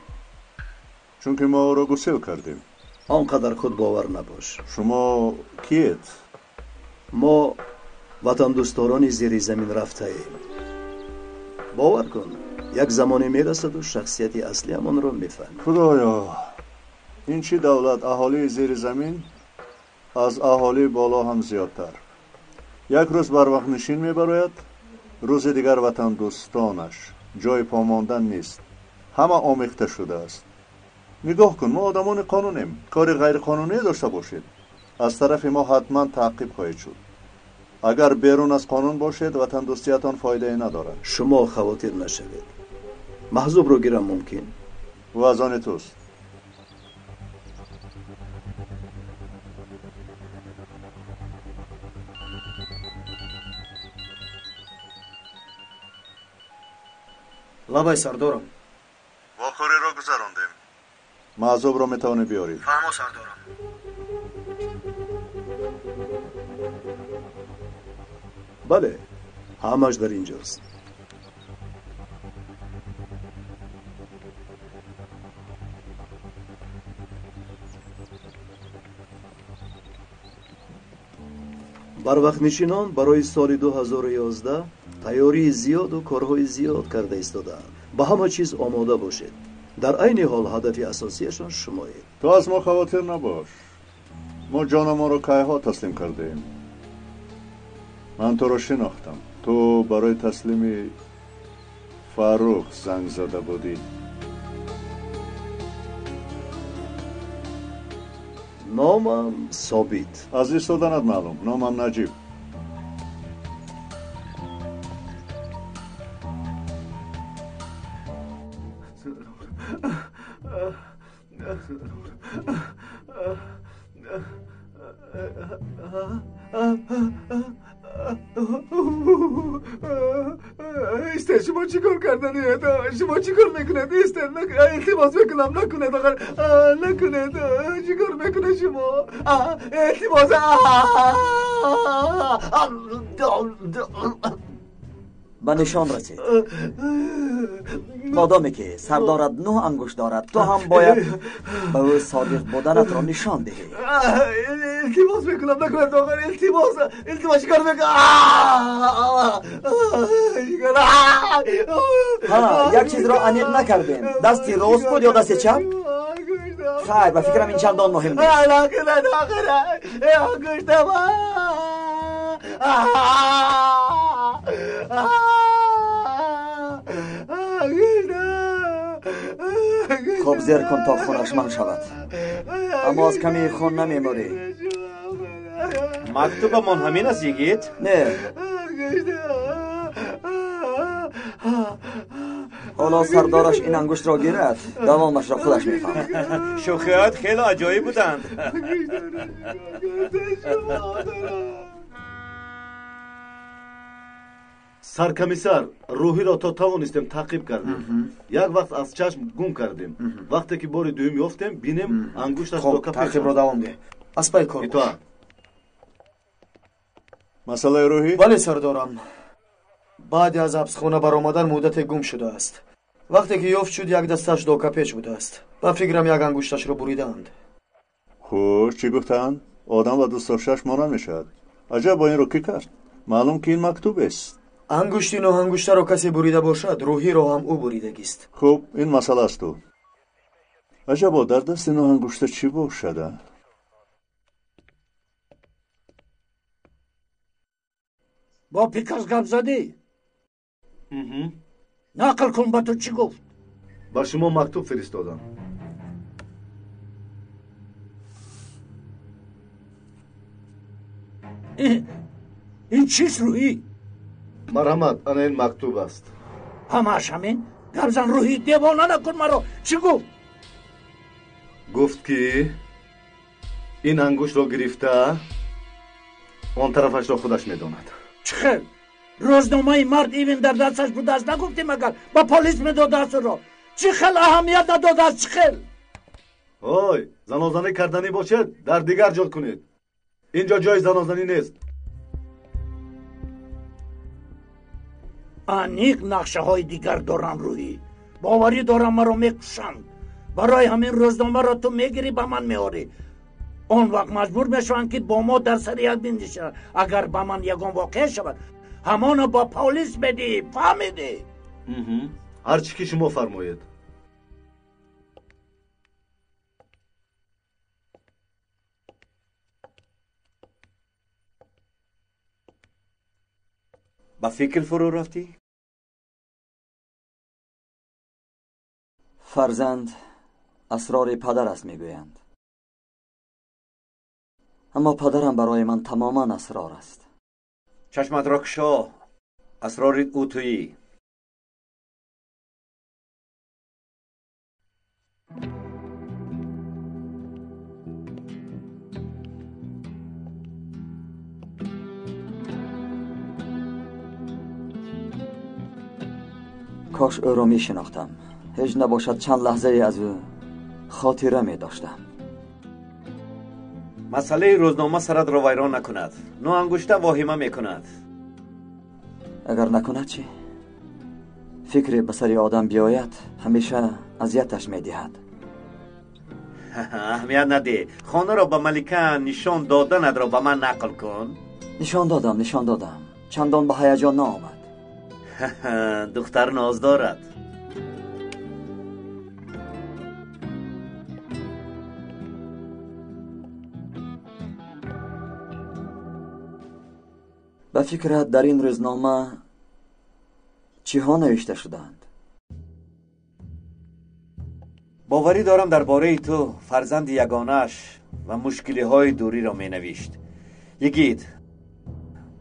Speaker 10: Чунки мо ӯро гусел кардем.
Speaker 19: Он қадар худбовар набош.
Speaker 10: Шумо киед?
Speaker 19: Мо ватандӯсторони зери замин рафтаем. Бовар кун, як замоне мерасаду шахсияти аслиамонро мефаҳмем.
Speaker 10: Худоё, ин чӣ давлат? Аҳолии зери замин аз аҳолии боло ҳам зиёдтар. Як рӯз барвақтнишин мебарояд, рӯзи дигар ватандӯстонаш. Ҷои помондан нест. Ҳама омехта шудааст. Нигоҳ кун, мо одамони қонунем. Кори ғайриқонуние дошта бошед, аз тарафи мо ҳатман таъқиб хоҳед шуд. Агар берун аз қонун бошед, ватандӯстиятон фоидае надорад.
Speaker 19: Шумо хавотир нашавед. Маҳзубро гирам мумкин?
Speaker 10: Ӯ аз они туст.
Speaker 8: Лабай, сардорам.
Speaker 10: Маъзубро метавонӣ биёрӣ.
Speaker 8: Фаҳмо, сардорам.
Speaker 19: Бале, ҳамаш дар инҷост. Барвақтнишинон барои соли 2011 тайёрии зиёду корҳои зиёд карда истодаанд. Ба ҳама чиз омода бошед. Дар айни ҳол ҳадафи асосияшон шумоед.
Speaker 10: Ту аз мо хавотир набош. Мо ҷонамонро кайҳо таслим кардаем. Ман туро шинохтам. Ту барои таслими Фаррух занг зада будӣ.
Speaker 19: Номам Собит.
Speaker 10: Аз истоданат маълум. Номам Наҷиб.
Speaker 18: Истед, шумо чӣ кор карданиед? Шумо чӣ кор мекунед? Истед, илтимос мекунам, накунед, охир накунед. Чӣ кор мекунед шумо? Илтимос.
Speaker 1: Ба нишон расид. Модоме ки сардорат 9 ангушт дорад, ту ҳам бояд ба ӯ содиқ буданатро нишон диҳӣ.
Speaker 18: Илтимос мекунам, накунед, охир илтимос. Илтимос, чӣ кор мекунед?
Speaker 1: Ҳа, як чизро аниқ накардем. Дасти рост буд ё дасти чап? Хайр, ба фикрам ин чандон муҳим нест.
Speaker 18: Накунед, охир ангуштам.
Speaker 1: Хуб, зер кун то хунашманд шавад. Аммо аз камии хун намемурӣ.
Speaker 4: Мактубамон ҳамин аст, йигит?
Speaker 1: Не. Ҳоло сардораш ин ангуштро гирад, давомашро худаш мефаҳмад.
Speaker 4: Шӯхиҳоят хеле аҷоиб буданд.
Speaker 5: Саркомиссар, Рӯҳиро то тавонистем таъқиб кардем. Як вақт аз чашм гум кардем. Вақте ки бори дуюм ёфтем, бинем ангушташ
Speaker 8: Хоб,
Speaker 5: дока пеш
Speaker 8: таъқибро
Speaker 5: аст.
Speaker 8: давом деҳ. Аз пай кор бош.
Speaker 5: Итоат.
Speaker 10: Масъалаи Рӯҳӣ?
Speaker 8: Бале, сардорам. Баъди аз ҳабсхона баромадан муддате гум шудааст. Вақте ки ёфт шуд, як дасташ докапеч будааст. Ба фикрам, як ангушташро буридаанд.
Speaker 10: Хуш, чӣ гуфтаанд? Одам ва дӯстдоштааш монанд мешавад. Аҷаб, бо инро кӣ кард? Маълум ки ин мактубест.
Speaker 8: Ангушти ноҳангуштаро касе бурида бошад, Рӯҳиро ҳам ӯ буридагист.
Speaker 10: Хуб, ин масъала аст ту. Аҷабо, дар дасти ноҳангушта чӣ бошад?
Speaker 7: Бо Пикас гап задӣ? Нақл кун, ба ту чӣ гуфт?
Speaker 5: Ба шумо мактуб фиристодам.
Speaker 7: Ин чист, Рӯҳӣ?
Speaker 5: Марҳамат, ана ин мактуб аст.
Speaker 7: Ҳамааш ҳамин? Гапзан, Рӯҳӣ, девона накун маро. Чӣ гуфт?
Speaker 5: Гуфт ки ин ангуштро гирифта, он тарафашро худаш медонад.
Speaker 7: Чӣ хел? Рӯзномаи мард Ивин дар дасташ будааст, нагуфтӣ магар? Ба полис медодааст ӯро. Чӣ хел аҳамият надодааст, чӣ хел?
Speaker 5: Ой, занозанӣ карданӣ бошед, дар дигар ҷо кунед. Инҷо ҷои занозанӣ нест.
Speaker 7: Аниқ нақшаҳои дигар дорам, Рӯҳӣ. Боварӣ дорам, маро мекушанд. Барои ҳамин рӯзномаро ту мегирӣ, ба ман меорӣ. Он вақт маҷбур мешаванд, ки бо мо дар сари як бинишинанд. Агар ба ман ягон воқеа шавад, ҳамоно ба полис медиҳӣ, фаҳмидӣ?
Speaker 5: Ҳар чӣ ки шумо фармоед.
Speaker 4: Ба фикр фурӯ рафтӣ?
Speaker 1: Фарзанд асрори падар аст, мегӯянд. Аммо падарам барои ман тамоман асрор аст.
Speaker 4: Чашматро кушо, асрори ӯ туӣ.
Speaker 1: Кош ӯро мешинохтам. Ҳеҷ набошад чанд лаҳзае аз ӯ Хотира медоштам.
Speaker 4: Масъалаи рӯзнома саратро вайрон накунад. Ноангушта воҳима мекунад.
Speaker 1: Агар накунад чӣ? Фикре ба сари одам биёяд, ҳамеша азияташ медиҳад.
Speaker 4: Аҳамият надеҳ. Хонаро ба Малика нишон доданатро ба ман нақл кун.
Speaker 1: Нишон додам, нишон додам. Чандон ба ҳаяҷон наомад.
Speaker 4: Духтар ноз дорад.
Speaker 1: Ба фикрат дар ин рӯзнома чиҳо навишта шудаанд?
Speaker 4: Боварӣ дорам дар бораи ту, фарзанди ягонааш ва мушкилиҳои дуриро менавишт. Йигит,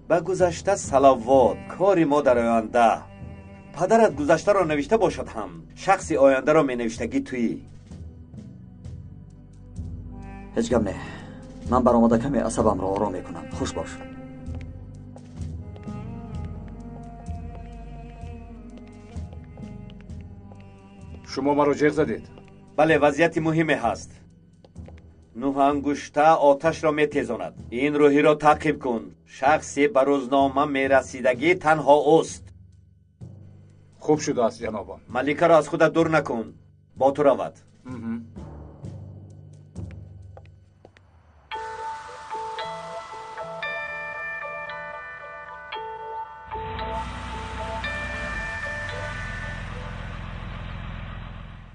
Speaker 4: ба гузашта салавот, кори мо дар оянда. Падарат гузаштаро навишта бошад ҳам, шахси ояндаро менавиштагӣ туӣ.
Speaker 1: Ҳеҷ гап не. Ман баромада каме асабамро ором мекунам. Хуш бош.
Speaker 2: Шумо маро ҷеғ задед?
Speaker 4: Бале, вазъияти муҳиме ҳаст. Нӯҳангушта оташро метезонад. Ин рӯҳиро таъқиб кун. Шахсе ба рӯзнома мерасидагӣ танҳо ӯст.
Speaker 2: Хуб шудааст, ҷанобон.
Speaker 4: Маликаро аз худат дур накун. Бо ту равад.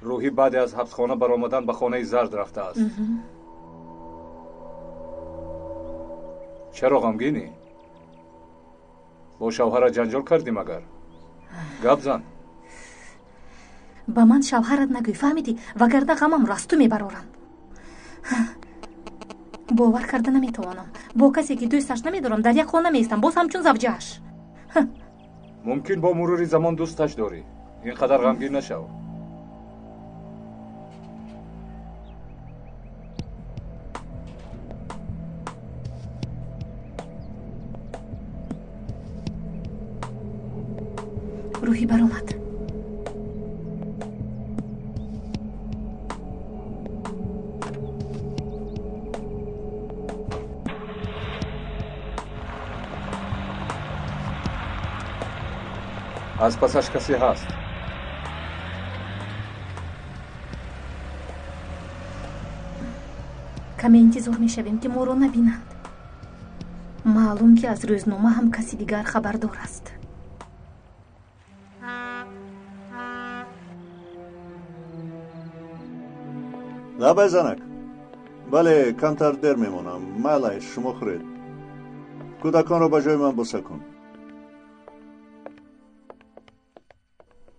Speaker 2: Рӯҳӣ баъде аз ҳабсхона баромадан ба хонаи зард рафтааст. Чаро ғамгинӣ? Бо шавҳарат ҷанҷол кардӣ магар? Гап зан.
Speaker 15: Ба ман шавҳарат нагӯй, фаҳмидӣ? Вагарна ғамамро аз ту мебарорам. Бовар карда наметавонам. Бо касе ки дӯсташ намедорам, дар як хона меистам, боз ҳамчун завҷааш.
Speaker 2: Мумкин бо мурури замон дӯсташ дорӣ. Ин қадар ғамгин нашав.
Speaker 15: Рӯҳӣ баромад.
Speaker 2: Аз пасаш касе ҳаст.
Speaker 15: Каме интизор мешавем, ки моро набинанд. Маълум, ки аз рӯзнома ҳам каси дигар хабардор аст.
Speaker 10: Лабай занак. Бале, камтар дер мемонам. Майлай, шумо хӯред. Кӯдаконро ба ҷои ман буса кун.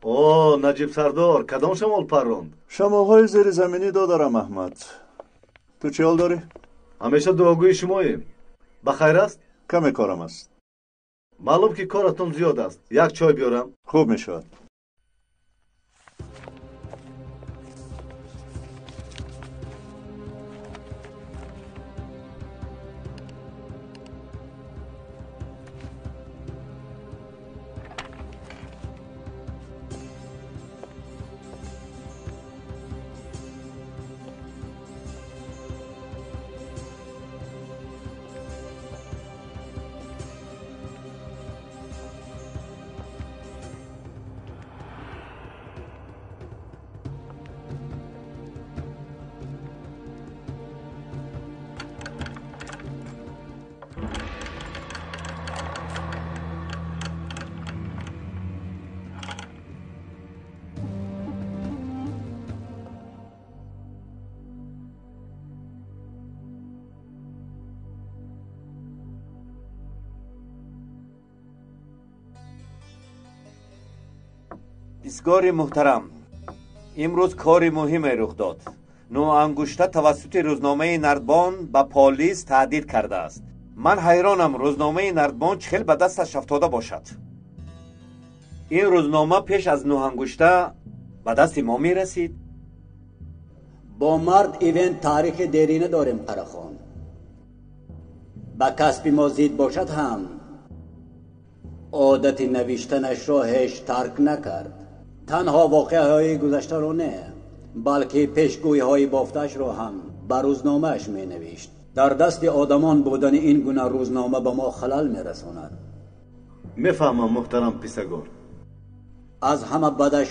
Speaker 5: О, Наҷиб сардор, кадом шамол парронд?
Speaker 10: Шамолҳои зеризаминӣ додарам, Аҳмад. Ту чӣ ҳол дорӣ?
Speaker 5: Ҳамеша дуогӯи шумоем. Ба хайр аст?
Speaker 10: Каме корам аст.
Speaker 5: Маълум ки коратон зиёд аст. Як чой биёрам?
Speaker 10: Хуб мешавад.
Speaker 4: Истгори муҳтарам, имрӯз кори муҳиме рух дод. Нӯангушта тавассути рӯзномаи Нардбон ба полис таҳдид кардааст. Ман ҳайронам, рӯзномаи Нардбон чӣ хел ба дасташ афтода бошад. Ин рӯзнома пеш аз нӯҳангушта ба дасти мо мерасид.
Speaker 20: Бо мард ивент таърихи дерина дорем, Қарахон. Ба касби мо зид бошад ҳам одати навиштанашро ҳеҷ тарк накард. Танҳо воқеаҳои гузаштаро не, балки пешгӯиҳои бофтаашро ҳам ба рӯзномааш менавишт. Дар дасти одамон будани ин гуна рӯзнома ба мо халал мерасонад.
Speaker 5: Мефаҳмам, муҳтарам Писагор.
Speaker 20: Аз ҳама бадаш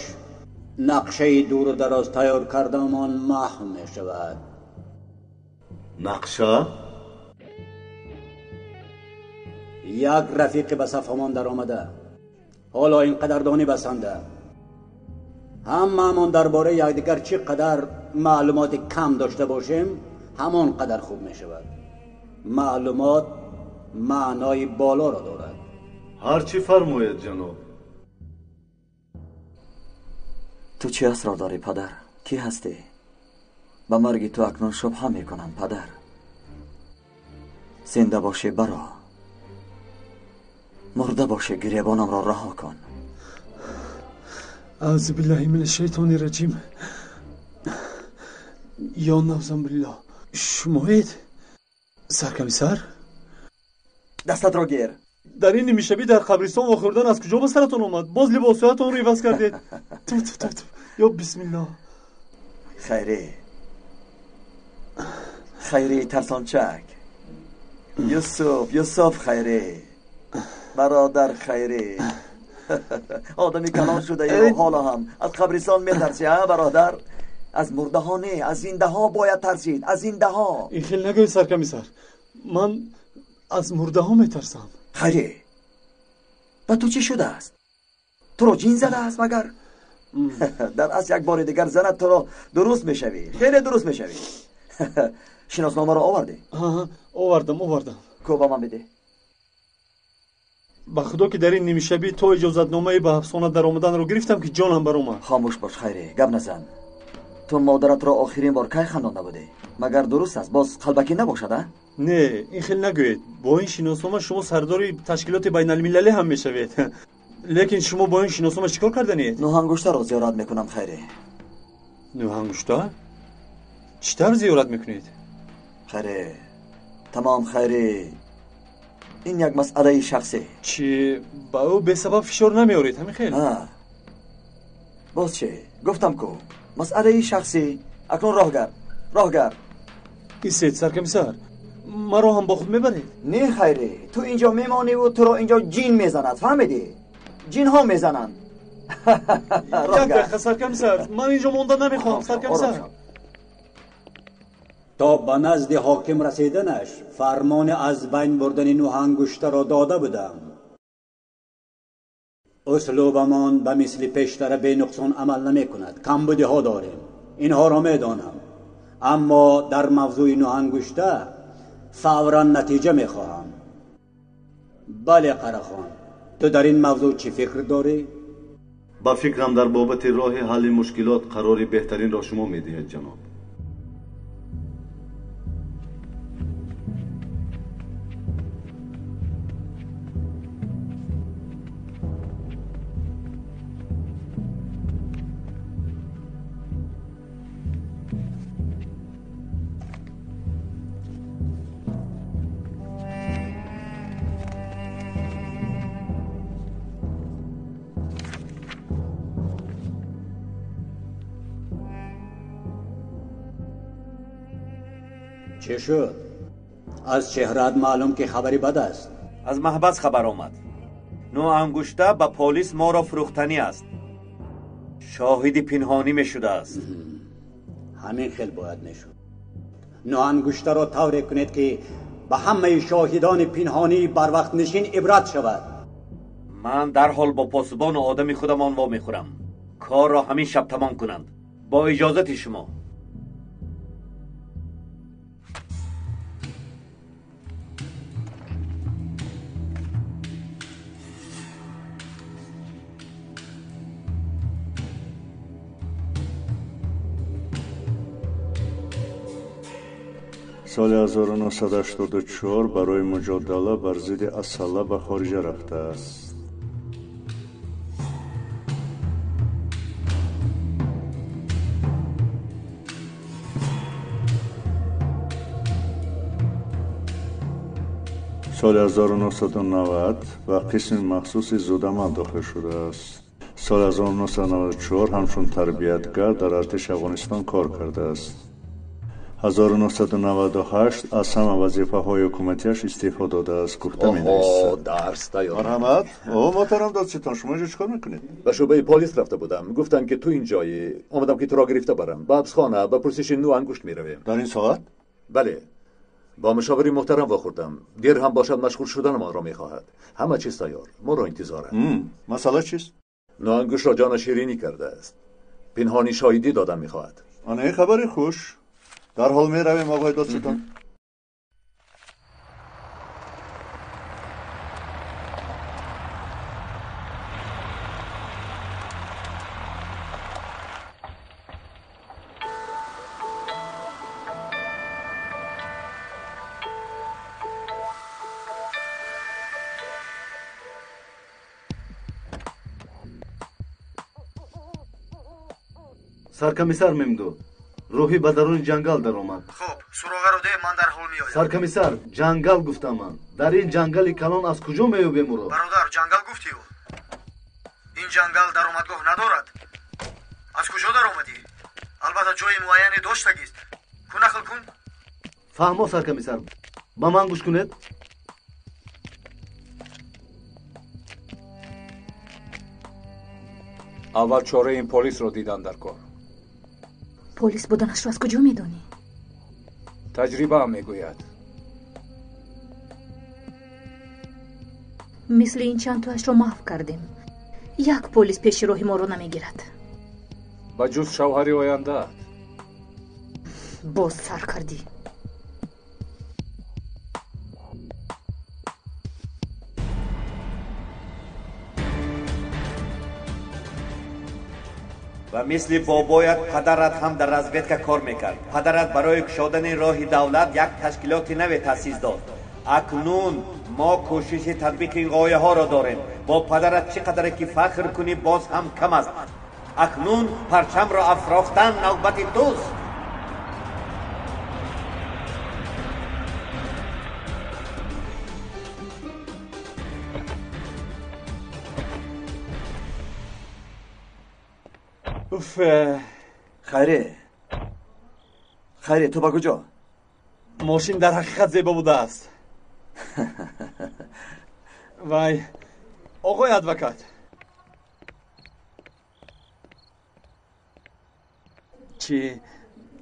Speaker 20: нақшаи дуру дароз тайёр кардамон маҳв мешавад.
Speaker 5: Нақша?
Speaker 20: Як рафиқи ба сафҳамон даромада. Ҳоло ин қадар донӣ басанда. Ҳамаамон дар бораи якдигар чӣ қадар маълумоти кам дошта бошем, ҳамон қадар хуб мешавад. Маълумот маънои болоро дорад.
Speaker 5: Ҳар чӣ фармоед, ҷаноб.
Speaker 1: Ту чӣ асрор дорӣ, падар? Кӣ ҳастӣ? Ба марги ту акнун шубҳа мекунам, падар. Зинда бошӣ баро, мурда бошӣ гиребонамро раҳо кун.
Speaker 21: Аъузу биллаҳи мина шайтони раҷим. Ё навзам биллоҳ. Шумоед? Саркомиссар?
Speaker 1: Дастатро гир.
Speaker 21: Дар ин нимшабӣ дар қабристон вохӯрдан аз куҷо ба саратон омад? Боз либосҳоятонро иваз кардед. Туф туф туф туф. Ё бисмиллоҳ.
Speaker 1: Хайрӣ, хайрӣ тарсончак. Юсуф, Юсуф хайрӣ, бародар хайрӣ. Одами калон шудаӣ ва ҳоло ҳам аз қабристон метарсӣ, ҳа бародар? Аз мурдаҳо не, аз зиндаҳо бояд тарсид, аз зиндаҳо.
Speaker 21: Ин хел нагӯед, саркомиссар. Ман аз мурдаҳо метарсам.
Speaker 1: Хайрӣ, ба ту чӣ шудааст? Туро ҷин задааст магар? Дар асл як бори дигар занад туро дуруст мешавӣ, хеле дуруст мешавӣ. Шиносномаро овардӣ?
Speaker 21: Овардам, овардам.
Speaker 1: Ку ба ман бидеҳ.
Speaker 21: Ба худо ки дар ин нимшабӣ то иҷозатномаи ба ҳабсхона даромаданро гирифтам ки ҷонам баромад.
Speaker 1: Хомӯш бош хайрӣ, гап назан. Ту модаратро охирин бор кай хандонда будӣ? Магар дуруст аст? Боз қалбакӣ набошад, а?
Speaker 21: Не, ин хел нагӯед. Бо ин шиноснома шумо сардори ташкилоти байналмилалӣ ҳам мешавед. Лекин шумо бо ин шиноснома чӣ кор карданед?
Speaker 1: Нӯҳангуштаро зиёрат мекунам хайрӣ.
Speaker 21: Нӯҳангушта? Чӣ тавр зиёрат мекунед?
Speaker 1: Хайрӣ, тамом хайрӣ. Ин як масъалаи шахсӣ.
Speaker 21: Чӣ ба ӯ бесабаб фишор намеоред, ҳамин хел?
Speaker 1: Боз чӣ? Гуфтам ку, масъалаи шахсӣ. Акнун роҳ гард, роҳ гард.
Speaker 21: Истед, саркомиссар, маро ҳам бо худ мебаред?
Speaker 1: Не хайрӣ, ту инҷо мемониву туро инҷо ҷин мезанад, фаҳмидӣ? Ҷинҳо мезананд.
Speaker 21: Як дақиқа, саркомиссар, ман инҷо монда намехоҳам, саркомиссар.
Speaker 20: То ба назди ҳоким расиданаш фармони аз байн бурдани нӯҳангуштаро дода будам. Услубамон ба мисли пештара бенуқсон амал намекунад. Камбудиҳо дорем, инҳоро медонам, аммо дар мавзӯи нӯҳангушта фавран натиҷа мехоҳам. Бале Қарахон, ту дар ин мавзӯъ чӣ фикр дорӣ?
Speaker 5: Ба фикрам дар бобати роҳи ҳалли мушкилот қарори беҳтаринро шумо медиҳед, ҷаноб.
Speaker 20: چه شد؟ از چهره‌ات معلوم که خبری بد است.
Speaker 4: از محبس خبر آمد. نوانگشته به پلیس ما را فروختنی است. شاهدی پنهانی می شده است.
Speaker 20: همین خیلی باید میشد. نوانگشته را طوری کنید که به همه شاهدان پنهانی بر وقت نشین عبرت شود.
Speaker 4: من در حال با پاسبان و آدم خودمان وا میخورم. کار را همین شب تمام کنند. با اجازت شما.
Speaker 10: Соли 1984 барои муҷодала бар зидди асала ба хориҷа рафтааст. Соли 1990 ба қисми махсуси зудамал дохил шудааст. Соли 1994 ҳамчун тарбиятгар дар артиши Афғонистон кор кардааст. 1998 аз ҳама вазифаҳои ҳукуматиаш истеъфо додааст, гуфта менависад.
Speaker 9: Дарс тайёр.
Speaker 10: Марҳамат. О, муҳтарам додситон, шумо инҷо чӣ кор мекунед?
Speaker 9: Ба шӯъбаи полис рафта будам. Гуфтанд, ки ту инҷоӣ. Омадам, ки туро гирифта барам. Ба ҳабсхона ба пурсиши нӯ ангушт меравем.
Speaker 10: Дар ин соат?
Speaker 9: Бале. Бо мушовири муҳтарам вохӯрдам. Дер ҳам бошад машғул шуданамонро мехоҳад. Ҳама чиз тайёр. Моро интизоранд.
Speaker 10: Масъала чист?
Speaker 9: Нӯ ангуштро ҷона ширинӣ кардааст. Пинҳонӣ шоҳидӣ додан мехоҳад.
Speaker 10: Ана ин хабари хуш. Дарҳол меравем, оғои додситон.
Speaker 5: Саркомиссар Мемду, рӯҳӣ ба даруни ҷангал даромад.
Speaker 8: Хуб, суроғаро деҳ, ман дарҳол меоям.
Speaker 5: Саркомиссар, ҷангал гуфтам ман. Дар ин ҷангали калон аз куҷо меёбем ӯро?
Speaker 8: Бародар, ҷангал гуфтӣ-ю. Ин ҷангал даромадгоҳ надорад. Аз куҷо даромадӣ? Албатта ҷои муайяне доштагист. Ку нақл кун.
Speaker 5: Фаҳмо, саркомиссар, ба ман гӯш кунед.
Speaker 2: Аввал чораи ин полисро дидан дар кор.
Speaker 15: Полис буданашро аз куҷо медонӣ?
Speaker 2: Таҷрибаам мегӯяд.
Speaker 15: Мисли ин чанд тоашро маҳв кардем. Як полис пеши роҳи моро намегирад.
Speaker 2: Ба ҷуз шавҳари ояндаат.
Speaker 15: Боз сар кардӣ.
Speaker 4: Ва мисли бобоят падарат ҳам дар разведка кор мекард. Падарат барои кушодани роҳи давлат як ташкилоти наве таъсис дод. Акнун мо кӯшиши татбиқи ин ғояҳоро дорем. Бо падарат чӣ қадаре ки фахр кунӣ, боз ҳам кам аст. Акнун парчамро афрохтан навбати туст.
Speaker 21: Уф,
Speaker 1: хайре, хайре, ту ба куҷо?
Speaker 21: Мошин дар ҳақиқат зебо будааст. Вай, оғои адвокат. Чӣ,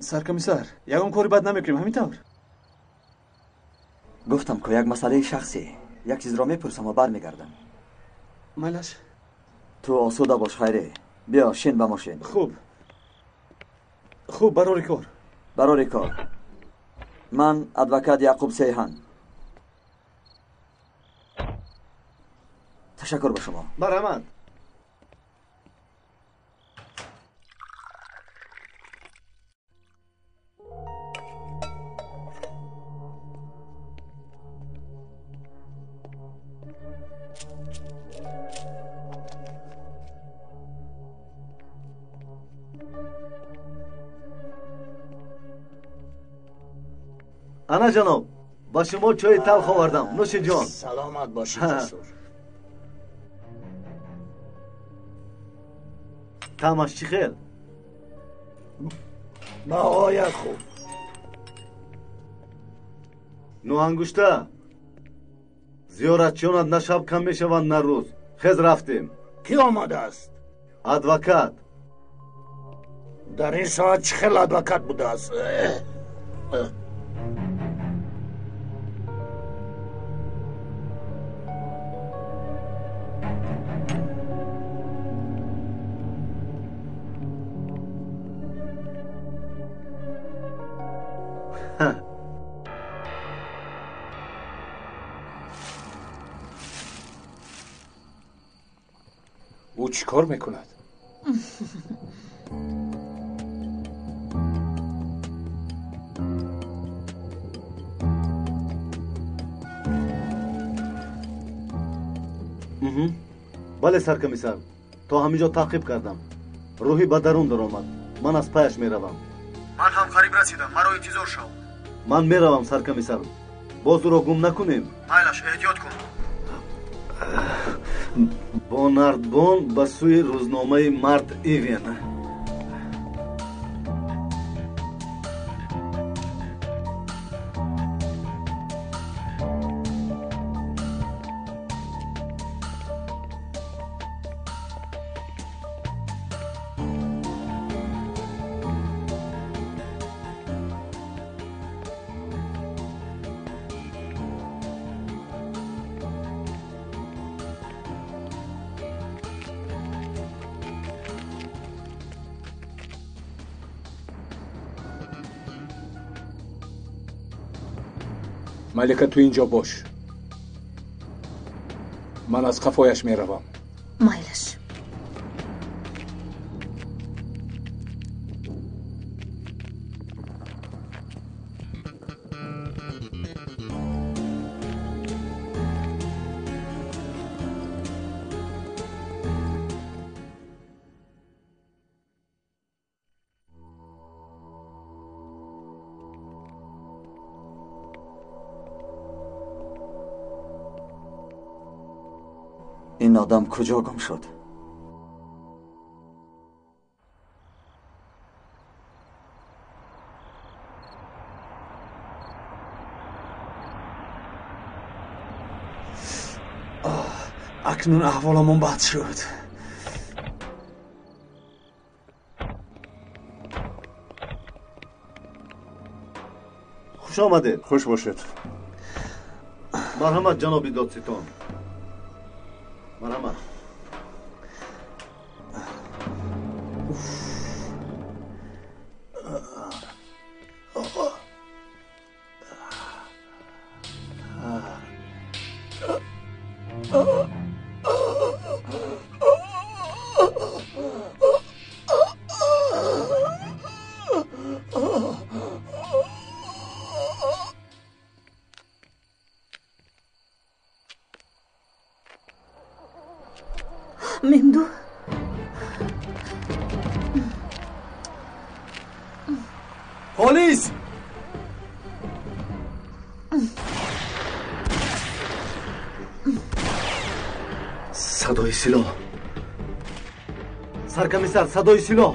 Speaker 21: саркомиссар, ягон кори бад намекунем, ҳамин тавр?
Speaker 1: Гуфтам ку як масъалаи шахсӣ, як чизро мепурсам ва бармегардам.
Speaker 21: Майлаш.
Speaker 1: Ту осуда бош, хайре. Биё, шин ба мошин.
Speaker 21: Хуб. Хуб, барори кор.
Speaker 1: Барори кор. Ман адвокат Яқуб Сейҳан. Ташаккур ба шумо.
Speaker 5: Марҳамат. Ана ҷаноб, ба шумо чойи талх овардам. Нӯши ҷон.
Speaker 7: Саломат бошӣ, ҷасур.
Speaker 5: Таъмаш чӣ хел?
Speaker 7: Бағоят хуб.
Speaker 5: Ну ангушта, зиёратчиёнат на шаб кам мешаванд, на рӯз. Хез, рафтем.
Speaker 7: Кӣ омадааст?
Speaker 5: Адвокат.
Speaker 7: Дар ин соат чӣ хел адвокат будааст?
Speaker 2: Ӯ чӣ кор мекунад?
Speaker 5: Бале, саркомиссар, то ҳамин ҷо таъқиб кардам. Рӯҳӣ ба дарун даромад. Ман аз паяш меравам.
Speaker 8: Ман ҳам қариб расидам, маро интизор шав.
Speaker 5: Ман меравам, саркомиссар. Боз ӯро гум накунем.
Speaker 8: Майлаш, эҳтиёт кун.
Speaker 5: Бо нардбон ба сӯи рӯзномаи Март Ивен.
Speaker 2: Малика, ту инҷо бош, ман аз қафояш меравам.
Speaker 15: Майлаш.
Speaker 1: Ин одам куҷо гум шуд?
Speaker 8: Акнун аҳволамон бад шуд.
Speaker 5: Хуш омадед.
Speaker 10: Хуш бошед.
Speaker 5: Марҳамат, ҷаноби додситон. Марҳамат.
Speaker 15: Мемду,
Speaker 8: полис!
Speaker 5: Садои силоҳ, саркомиссар, садои силоҳ.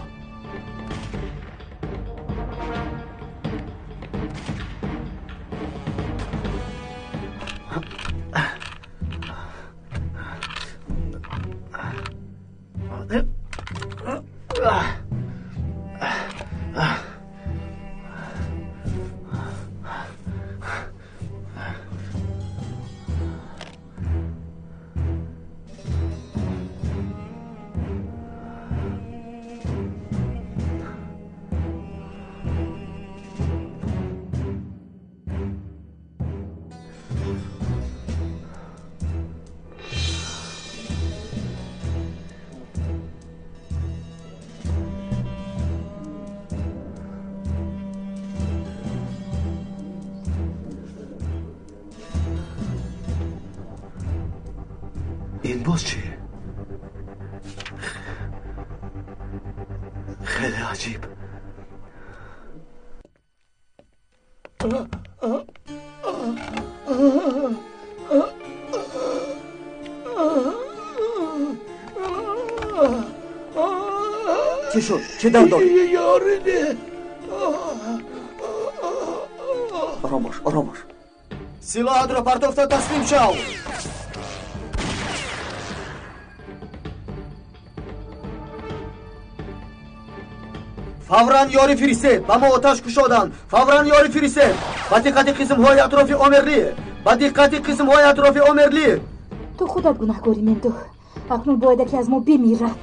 Speaker 5: Ин боз чӣ? Хеле аҷиб.
Speaker 1: Чӣ шуд? Чӣ дард дорӣ?
Speaker 7: Ёриде.
Speaker 1: Ором бош, ором бош.
Speaker 8: Силоҳатро партофта таслим шав. Фавран ёрӣ фиристед, ба мо оташ кушоданд. Фавран ёрӣ фиристед. Ба диққати қисмҳои атрофи Омерли, ба диққати қисмҳои атрофи Омерли.
Speaker 3: Ту худат гунаҳкорӣ, Мемду. Акнун бояд яке аз мо бимирад.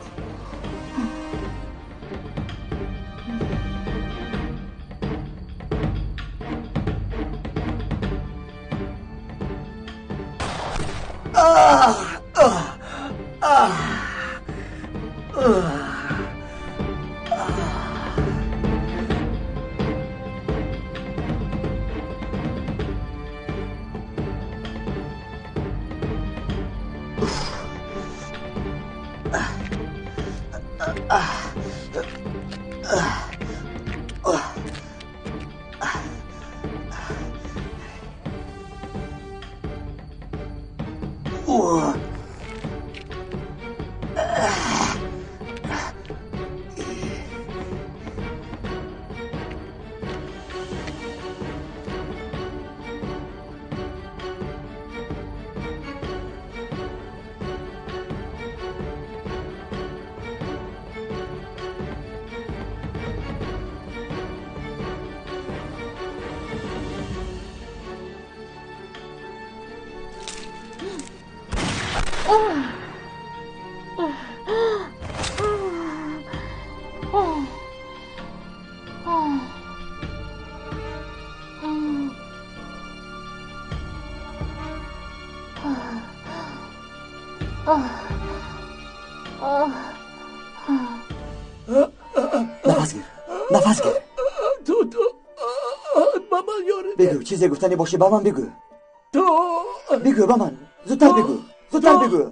Speaker 1: Нафас гир, нафас гир.
Speaker 7: Ту ба ман ёрӣ.
Speaker 1: Бигӯ, чизе гуфтанӣ бошӣ ба ман бигӯ.
Speaker 7: Ту
Speaker 1: бигӯ ба ман, зудтар бигӯ, зудтар бигӯ.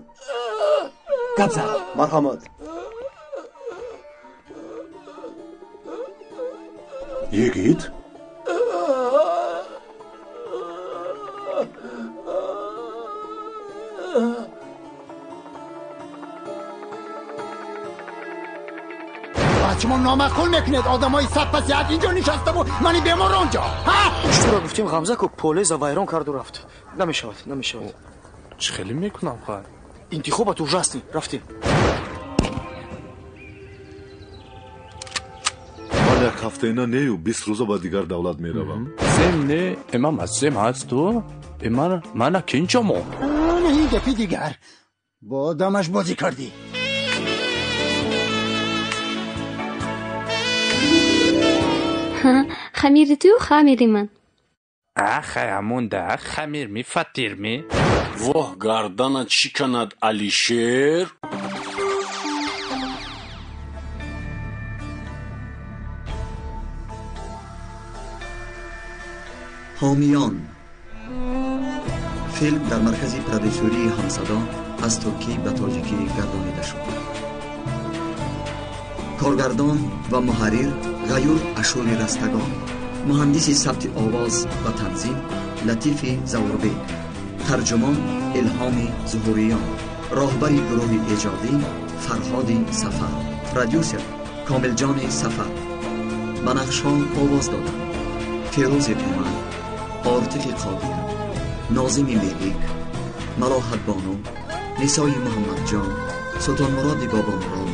Speaker 1: Гап зан.
Speaker 5: Марҳамат.
Speaker 10: Йигит?
Speaker 6: Шумо номаъқул мекунед, одамои сад паси ҳад инҷо нишаставу мани бемор онҷо.
Speaker 8: Чура гуфтем Ғамзаку полеза вайрон карду рафт. Намешавад, намешавад.
Speaker 22: Чӣ хеле мекунам хай?
Speaker 8: Интихобат ужасный. Рафтем.
Speaker 5: Ман як ҳафтаина нею 20 рӯза ба дигар давлат меравам.
Speaker 22: Зем не, эмам аз зем ҳасту, эмана мана кинҷомо.
Speaker 6: Ин гапи дигар. Бо одамаш бозӣ кардӣ.
Speaker 13: Хамири ту, хамири ман.
Speaker 22: Ахай ҳамонда хамирми, фатирми.
Speaker 23: Воҳ, гарданат шиканад, Алишер.
Speaker 1: Ҳомиён. Филм дар маркази продюсерии Ҳамсадо аз туркӣ ба тоҷикӣ гардонида шуд. Коргардон ва муҳаррир Ғаюр Ашури Растагон, муҳандиси сабти овоз ва танзим Латифи Завурбек, тарҷумон Илҳоми Зуҳуриён, роҳбари гурӯҳи эҷодӣ Фарҳоди Сафар, продюсер Комилҷони Сафар. Ба нақшҳо овоз доданд Фирӯзи Умар, Ортиқи Қодир, Нозими Мелик, Малоҳатбону, Нисои Муҳаммадҷон, Султонмуроди Бобомурод,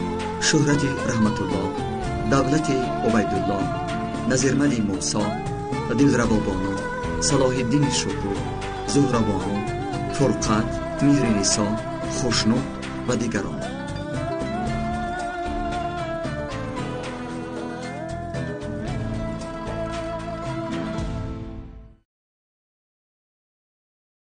Speaker 1: Шӯҳрати Раҳматуллоҳ, Давлати Убайдуллоҳ, Назирмали Мусо, Дилрабобону, Салоҳиддини Шукур, Зуҳрабону, Фурқат, Меҳринисо, Хушнуд ва дигарон.